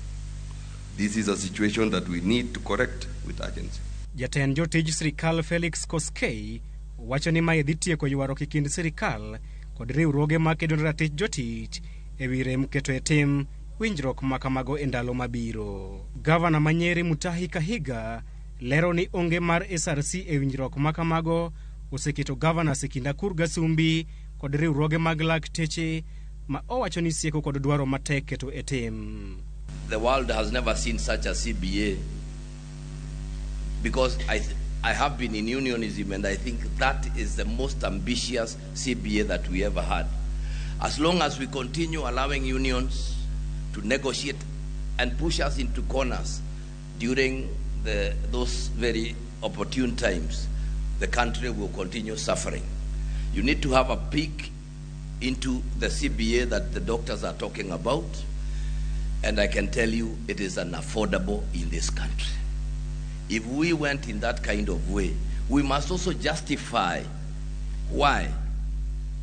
This is a situation that we need to correct with urgency. Jatend jotij sirikal Felix Koskei wacho ni mae dhi tieko ywaruok e kind sirikal kod riwruoge makedo ne ratich jotich ewi rem keto e tim winjruok ma kamago e ndalo mabiro. Gavana ma Nyeri Mutahi Kahiga lero ni onge mar SRC e winjruok ma kamago oseketo gavanas e kind Akur Gasumbi kod riwruoge mag lakteche ma owacho ni sieko kod dwaro matek keto e tim. The world has never seen such a CBA because I have been in unionism, and I think that is the most ambitious CBA that we ever had. As long as we continue allowing unions to negotiate and push us into corners during those very opportune times, the country will continue suffering. You need to have a peek into the CBA that the doctors are talking about, and I can tell you it is unaffordable in this country. If we went in that kind of way, we must also justify why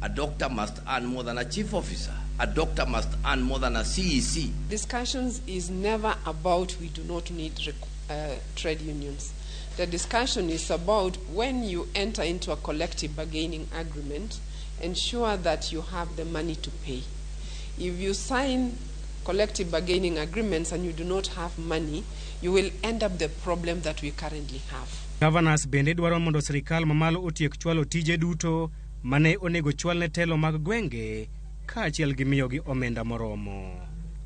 a doctor must earn more than a chief officer. A doctor must earn more than a CEC. Discussions is never about we do not need trade unions. The discussion is about when you enter into a collective bargaining agreement, ensure that you have the money to pay. If you sign collective bargaining agreements and you do not have money, you will end up the problem that we currently have. Governors bende dwaro mondo sirikal mamalo otiek chwalo tije duto mane onego chwal ne telo mag gwenge kaachiel gi miyogi omenda moromo.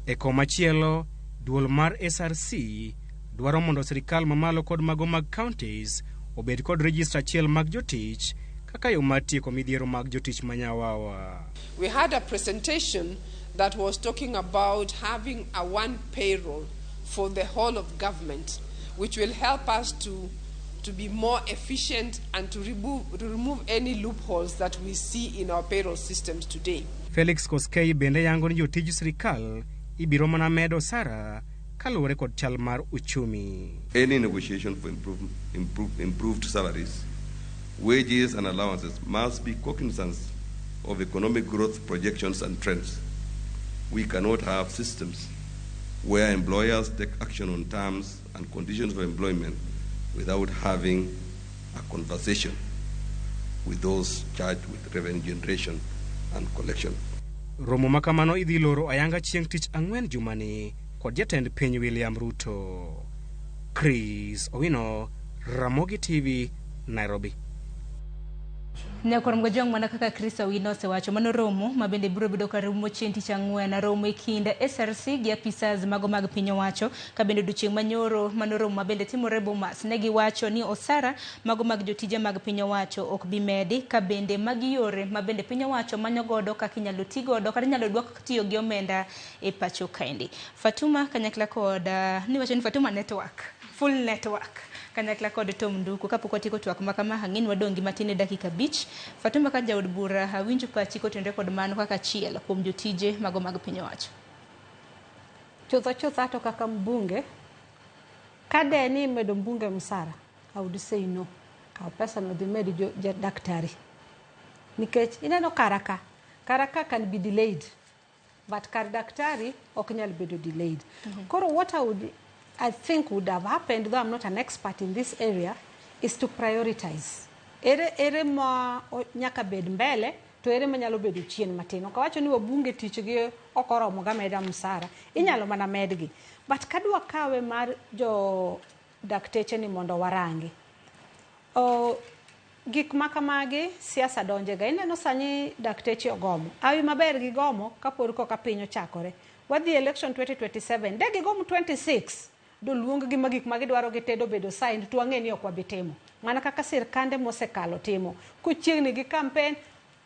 E komachielo, duol mar SRC dwaro mondo sirikal mamalo kod mago mag counties obed kod register achiel mag jotich kaka yo mar tieko midhiero mag jotich manyawawa. We had a presentation that was talking about having a one payroll for the whole of government, which will help us to be more efficient and to remove any loopholes that we see in our payroll systems today. Felix Koskei bende yango ni jotij sirikal ibiro mana medo osara kaluwore kod chal mar uchumi. Any negotiation for improved salaries, wages and allowances must be cognizant of economic growth projections and trends. We cannot have systems where employers take action on terms and conditions of employment without having a conversation with those charged with revenue generation and collection. Romo makamano idhi loro ayanga chieng' tich ang'wen jumani kod jatend piny William Ruto. Chris Owino, Ramogi TV, Nairobi. Nyakwar Mgojwang' mana kaka Chris Owino osewacho, mano romo ma bende biro bedo ka rumo chieng' tich ang'wen, romo e kind SRC gi apisas mago mag piny owacho. Ka bende odiochieng' manyoro mano romo ma bende timore Bomas, ne giwacho ni osara mago mag jotije mag piny owacho ok bi medi, ka bende magi yore ma bende piny owacho manyo godo kaka inyalo ti godo kata inyalo dwok tiyo gi omenda e pacho kaendi. Fatuma kanyakla kod niwacho ni Fatuma Network, full network kanyakla kod Tom Nduku. Kapok watieko twak ma kama, ang'e ni wadong' gi matin e dakika 5. Fatuma ka jaod bura, awinjo pachi kotenore kod mano kaka achiel kuom jotije mago mag piny owacho. Chutho chutho to kaka mbunge, ka de ni imedo mbunge msara, I would say no. Kaw pesa no dhi med daktari. Nikech ineno karaka, karaka can be delayed, but kar daktari ok nyal bedo delayed. Koro what I think would have happened, though I'm not an expert in this area, is to prioritize. Ere ma nyaka bed mbele, to ere ma nyalo bedo chien matin. Ok awacho ni wabunge tich gi ok oromo ga meda msara, inyalo mana medgi. But kadwa kawe mar jo dakteche ni mondo warangi. Gik ma kamagi siasa donjega. Ineno sani dakteche ogomo. Awi maber gigomo kapod koka piny ochakore. Wadhi election 2027, de gigomo 26. Do luong gi ma gik ma gidwaro gitedo bedo signed to wang'e ni ok wabi timo. Mana kaka sirkande mosekalo timo. Kochiegni gi campaign,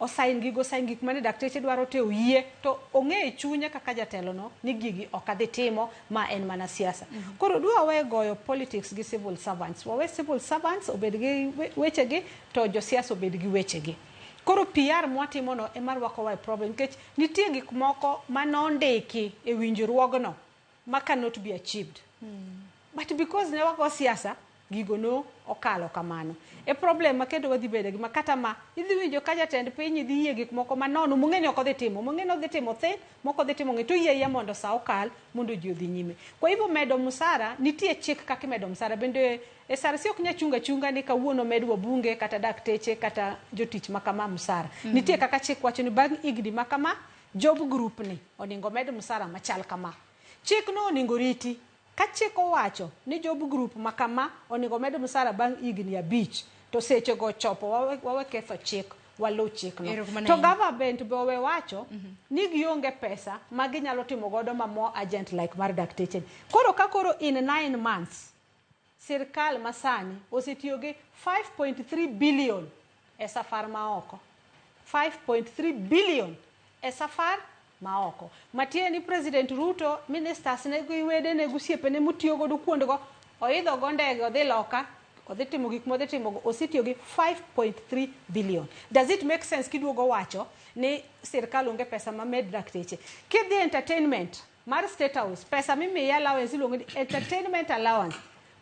osign gigo, sign gik mane dakteche dwaro te oyie, to ong'e e chunye kaka jatelo no ni gigi ok adhi timo, ma en mana siasa. Koro dwa wawe goyo politics gi civil servants. Wawe civil servants obed gi wechegi to josiasa obed gi wechegi. Koro PR mwatimo no ema rwakowa e problem, nikech nitie gik moko manondiki e winjruogno ma cannot be achieved. But because ne wago siasa, gigo no okalo kamano. E problem ma kendo wadhi bedo gi ma kata ma idhi winjo ka jatend piny idhi yie gik moko manono mong'e ni ok odhi timo, mong'e ni odhi timo thin, moko odhi timo ng'e to yie yie mondo sa okal mondo ji odhi nyime. Kwa hivyo medo msara, nitie chik kaka imedo msara. Bende SRC ok nyal chunga chunga ni kawuono med wabunge kata dakteche kata jotich makama msara. Nitie kaka chik wacho ni bang' higni makama job group ni oningo med msara machal kama. Chik no oningo riti. Ka chik owacho ni job group makama onego med msara bang' higni 5, to sechego chopo wawe ketho chik Waluw chikno. Erokamano To ahinya. government be owe wacho ni gionge pesa ma ginyalo timo godo ma more urgent like mar dakteche. Koro ka koro in 9 months sirkal masani osetiyo gi 5.3 billion e safar maoko. 5.3 billion e safar maoko. Matiende ni President Ruto, ministers ne gi wedene gi osiepene motiyo godo kuondego, oidho go ndege odhi loka, odhi timo gik modhi timo, osetiyo gi 5.3 billion. Does it make sense kiduogo wacho ni sirkal onge pesa ma med dakteche? Kidhi entertainment mar State House, pesa mimiyi allowance iluongo ni entertainment allowance.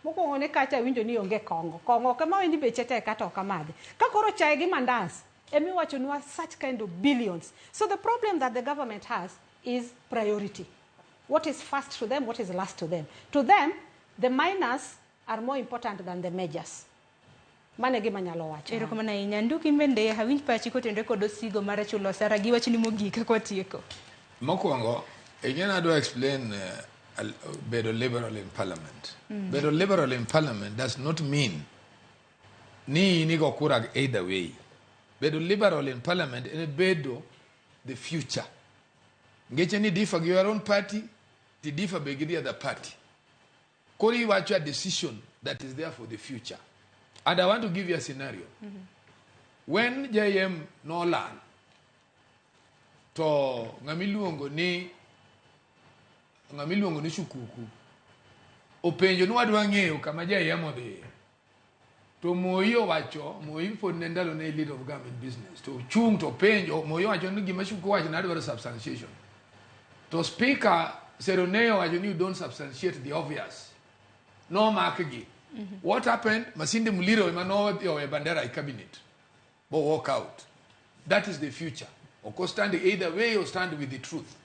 Mokwongo ni kacha awinjo ni onge kong'o. Kong'o ok ema ni beche tek kata ok amadhi. Ka koro chae gi mandas, emiwachonwa such kind of billions. So the problem that the government has is priority. What is first to them, what is last to them? To them, the minors are more important than the majors. Mano e gima anyalo wacho. Erokamano ahinya. Nduki bende awinj pachi kotenore kod osigo mar chulo osara gi wachni mogik ka watieko. Mokwongo, again adwa explain bedo liberal in parliament. Bedo liberal in parliament does not mean ni in igo kura either way. Bedo liberal in parliament en bedo the future. Ngeche ni differ gi your own party, ti differ be gi the other party. Koro iwacho a decision that is there for the future. And I want to give you a scenario. When JM nolal, to ng'ama iluongo ni Shukuku openjo ni wadwa ng'eyo kama JM odhiye. To Moi owacho, Moi pod ne ndalo ne leader of government business. To chung to penjo, Moi owacho ni gima Shukuku owacho ne adwaro substantiation. To speaker Seroney owacho ni you don't substantiate the obvious. Nomakgi. What happened? Masinde Muliro ema nodhi owe bandera e cabinet. Bo walk out. That is the future. Ok stand either way or stand with the truth.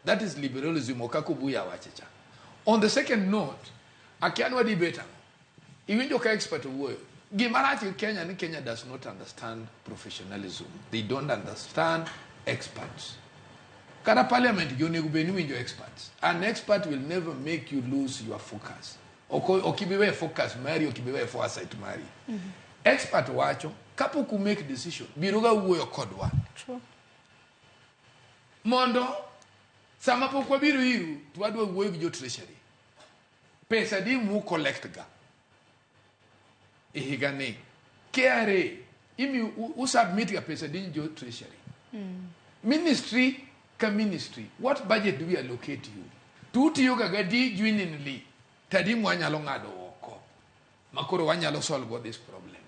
That is liberalism ok kaka Obuya wache cha. On the second note, akia ni wadhi bet ang'o. Iwinjo ka expert owuoyo. Gima rach gi Kenya ni Kenya does not understand professionalism. They don't understand experts. Kata parliament gi onego bed ni winjo experts. An expert will never make you lose your focus. Ok ibi weyo focus mari, ok ibi weyo foresight mari. Expert wacho, kapok u make decision, biro ga wuoyo kodwa. True. Mondo sama pok wabiro iru, to wadwa wuoyo gi jo treasury. Pesa di mu collect ga e higa ni. KRA, imi u submit ga pesa di jo treasury. Ministry ka ministry, what budget do we allocate you? To utiyo ga gadi genuinely, tadi mwanyalo ng'ado oko. Makoro wanyalo solve this problem.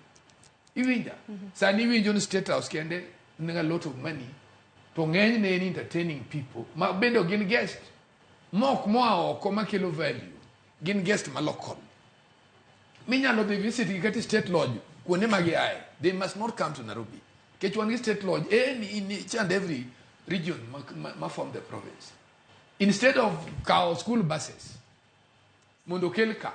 Iwinja? Sani iwinjo ni State House kende nigi a lot of money to ng'enyne en entertaining people ma bende ok gin guest mok moa oko makelo value gin guest ma local minyalo dhi visit gi kata state lodge kuonde ma giaye. They must not come to Nairobi nikech wan gi state lodge en in each and every region ma form the province. Instead of kawo school buses mondo okel ka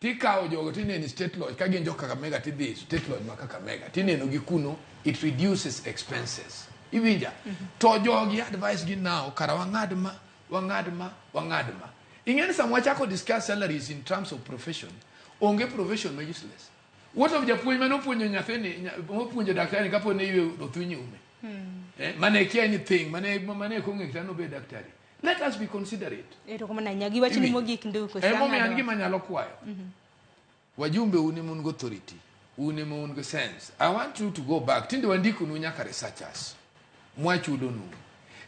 tikawo jogo tineno e state lodge ka gin jo Kakamega tidhi state lodge ma Kakamega tineno gi kuno. It reduces expenses, iwinja? To jogi advice gi now kara wang'ad ma wang'ad ma wang'ad ma ing'e ni sama wachako discuss salaries in terms of profession, onge profession ma useless. What of japuonj mane opuonjo nyathini mopuonjo daktari kapod ne ywe othuny ume, mane kia anything mane ok ong'e kata nobed daktari? Let us be considerate. Erokamano ahinya. Gi wachni Iwinjo? mogik, Nduku. Emomiyo an gima nyalo kwayo wajumbe, un ema un gi authority, un ema un gi sense. I want you to go back. Tinde wandikonu nyaka researchers mwachulonu,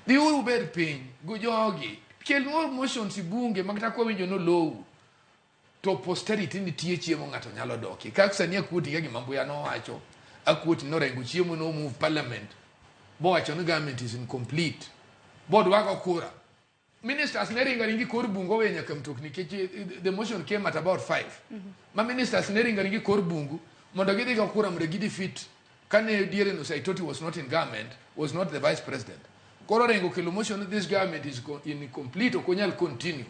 dhiuru ubed piny gi jogi, kelnwa motions i bunge ma kata kwawinjo nolowu to posterity nitie chiemo ng'ato nyalo dokie. Kaka sani akuoti ka gima Mbuya nowacho, akuoti norengo chiemo no move parliament bowacho ni government is incomplete bodwako kura. Ministers ne ringo aringa e kor bungu oweyo nyaka mtokni nikech the motion came at about 5 ma ministers ne ringo aringa e kor bungu mondo gidhi go kura mondo gidefeat. Kane diere no Saitoti was not in government, was not the vice president. Koro ringo kelo motion ni this government is incomplete, ok onyal continue.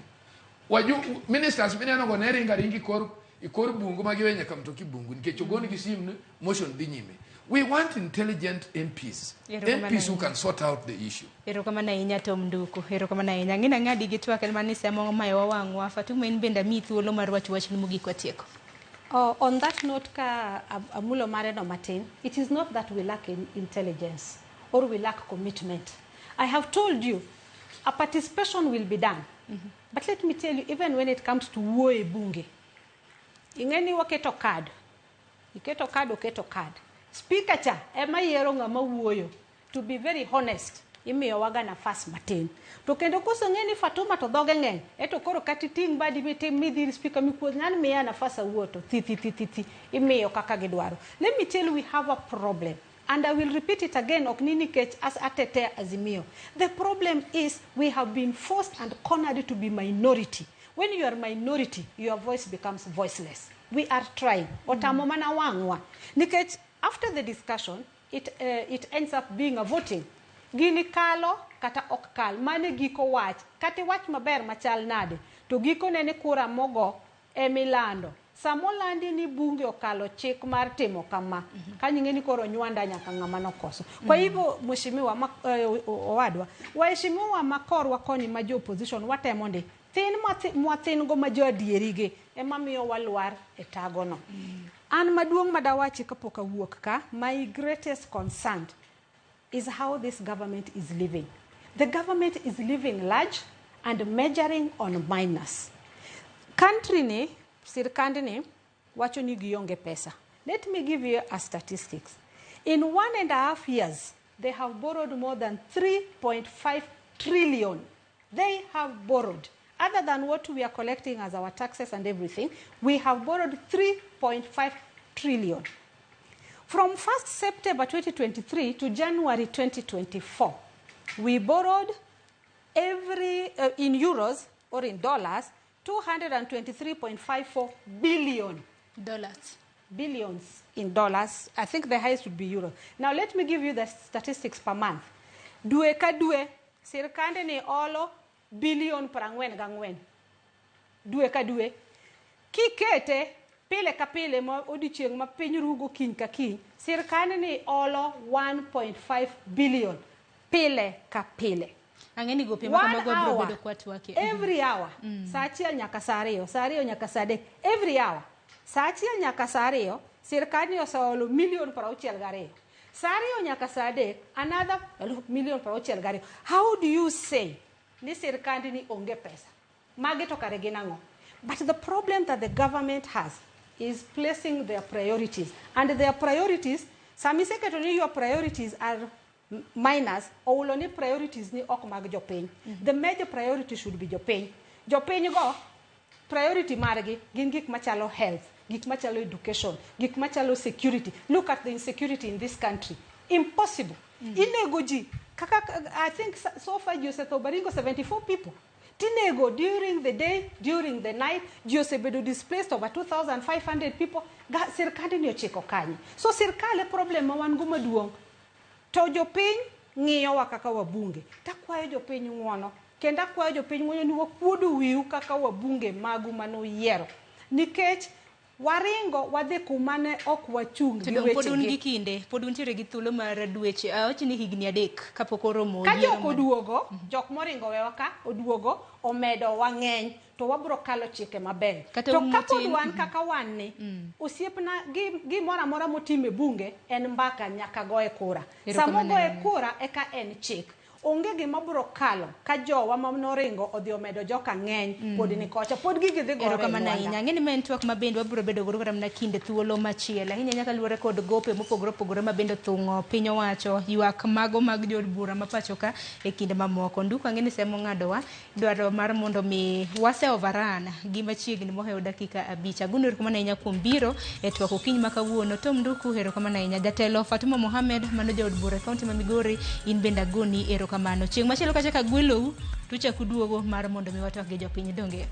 Waju ministers mineno go ne ringo aringa e kor bungu ma giwe nyaka mtoki bungu nikech ogone gi sim ni motion dhi nyime. We want intelligent MPs, Erokamano MPs who ahinya. can sort out the issue. Erokamano ahinya, Tom Nduku. Erokamano ahinya. Ang'e ng'adi gi twak en mana ni sama omayowa wang'wa. Fatuma, in bende amiyi thuolo mar wacho wachni mogik watieko. Oh, on that note, ka amulo mare no matin, it is not that we lack intelligence or we lack commitment. I have told you, a participation will be done. But let me tell you, even when it comes to wuoyo e bunge, ing'eni waketo card. Iketo card, oketo card. Speaker cha ema yiero ng'ama wuoyo. To be very honest, imiyowaga nafas matin. To kendo koseng'e ni Fatuma to dhoge ng'eny, eto koro kata iting' badi mitim midhi ir speaker mikuodh ng'ani miya nafas awuo to thi thi thi thi thi imiyo kaka gidwaro. Let me tell you, we have a problem. And I will repeat it again, ok ni nikech as atetea Azimio. The problem is we have been forced and cornered to be minority. When you are minority, your voice becomes voiceless. We are trying. Otamo mana wang'wa. Nikech after the discussion, it ends up being a voting. Gini kalo kata ok kal. Mane giko wach. Kata wach maber machal nade. To giko nene kura mogo emilando. Samolandi ni bunge okalo chik mar timo kama. Kanyo ing'e ni koro nywanda nyaka ng'ama nokoso. Kwa hivyo mheshimiwa owadwa, waheshimiwa makorwa koni ma jo opposition watemo ndi. Thin mwathin go ma jo adieri gi ema miyo walwar e tagono. An maduong' madawachi kapok awuok ka, my greatest concern is how this government is living. The government is living large and measuring on minus. Country ni, sirkand ni, wacho ni gionge pesa. Let me give you a statistics. In 1.5 years, they have borrowed more than 3.5 trillion. They have borrowed. Other than what we are collecting as our taxes and everything, we have borrowed 3.5 trillion. From 1st September 2023 to January 2024, we borrowed every, in euros or in dollars, 223.54 billion. Dollars. Billions in dollars. I think the highest would be euros. Now let me give you the statistics per month. Dwe ka dwe, sirkande ni olo billion 44. Dwe ka dwe. Kikete, pile ka pile ma odiochieng' ma piny rugo kiny ka kiny, sirkande ni olo 1.5 billion pile ka pile. Ang'e ni gope ma kamago biro bedo kwa twake. Every hour. Saa achiel nyaka saa ariyo, saa ariyo nyaka saa adek. Every hour. Saa achiel nyaka saa ariyo, sirkal ni oseolo million 62. Saa ariyo nyaka saa adek, another million 62. How do you say ni sirkal ni onge pesa? Magi to kare gin ang'o? But the problem that the government has is placing their priorities. And their priorities, sami iseketo ni your priorities are minus, oulo ni priorities ni ok mag jopiny. The major priority should be jopiny. Jopiny go, priority margi gin gik machalo health, gik machalo education, gik machalo security. Look at the insecurity in this country. Impossible. Inego ji, kaka, I think so far ji osetho Baringo 74 people. Tinego during the day, during the night, ji osebedo displaced over 2,500 people. Sirkal ni ochiko kanye. So sirkal e problem ma wan go maduong'. To jopiny ng'iyowa kaka wabunge. Takwayo jopiny ng'uono. Kendo akwayo jopiny ng'uono ni wakuodo wiu kaka wabunge magu manoyiero. Nikech waringo wadhi kuma ne ok wachung' gi To pod un gi wechegi. kinde, pod untiere gi thuolo mar dweche, awach ni higni 3 kapok oromo Ka yiero jok oduogo, jok moringo wewa ka oduogo, omedo wang'eny, to wabro kalo chike maber. Kata To un kapod motin- wan kaka wan ni, osiepna gimoro amora motim e bunge en mbaka nyaka goye kura. Erokamano Sama ogoye ahinya. kura eka en chik. Onge gima bro kalo ka jowa ma noringo odhi omedo joka ng'eny pod ni kocha pod gigi dhi gore e Erokamano lwanda. ahinya. Ang'e ni ma en twak ma bende wabiro bedo godo kata mana kinde thuolo machielo. Ahinya nyaka luwore kod gope mopogore opogore ma bende othung'o piny owacho, ywak mago mag jood bura ma pacho ka e kinde mamoko. Nduku ang'e ni semo ng'adowa dwaro mar mondo mi wase overrun gi machiegni mohewo dakika 5. Agono erokamano ahinya kuom biro e twak okinyi ma kawuono. Tom Nduku erokamano ahinya. Jatelo Fatuma Mohamed mano jaod bura e kaunti ma Migori, in bende agoni erokamano. Chieng' machielo kachako agwelou tuchako duogo mar mondo mi watwak gi jopiny donge.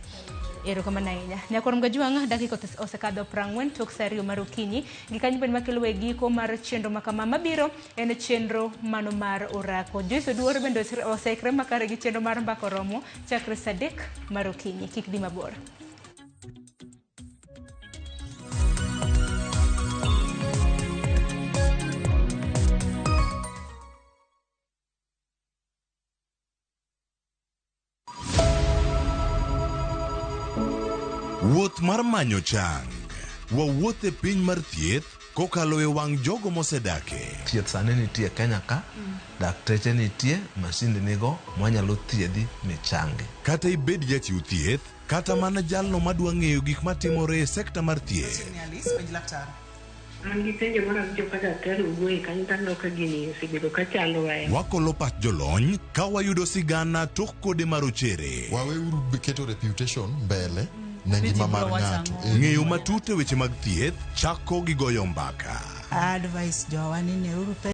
Erokamano ahinya. Nyakwar Mgajwang' dakika osekadho 40 tok saa 2 mar okinyi. Gi kanyo bende makelo e giko mar chenro ma kama mabiro en chenro mano mar orako. Joyce Oduor bende oseikre makare gi chenro mar mbaka oromo chakre saa 3 mar okinyi. Kik dhi mabor. Wuoth mar manyo chang Wawuoth e piny mar thieth kokalo e wang' jogo mosedake. Thieth sani nitie Kenya ka, dakteche nitie, masinde nigo mwanyalo thiedhi michangi. Kata ibed jachiw thieth, kata mana jalno madwa ng'eyo gik matimore e sekta mar thieth. An gi penjo mar awinjo ka daktari owuoye kanyo to aneno ka gini osebedo ka chandowa. Wakolo pach jolony ka wayudo sigana tok kode marochere. Waweuru keto reputation mbele ne ngima mar ng'ato. Ng'eyo matut e weche mag thieth chako gi goyo mbaka. Advice jowa ni neuru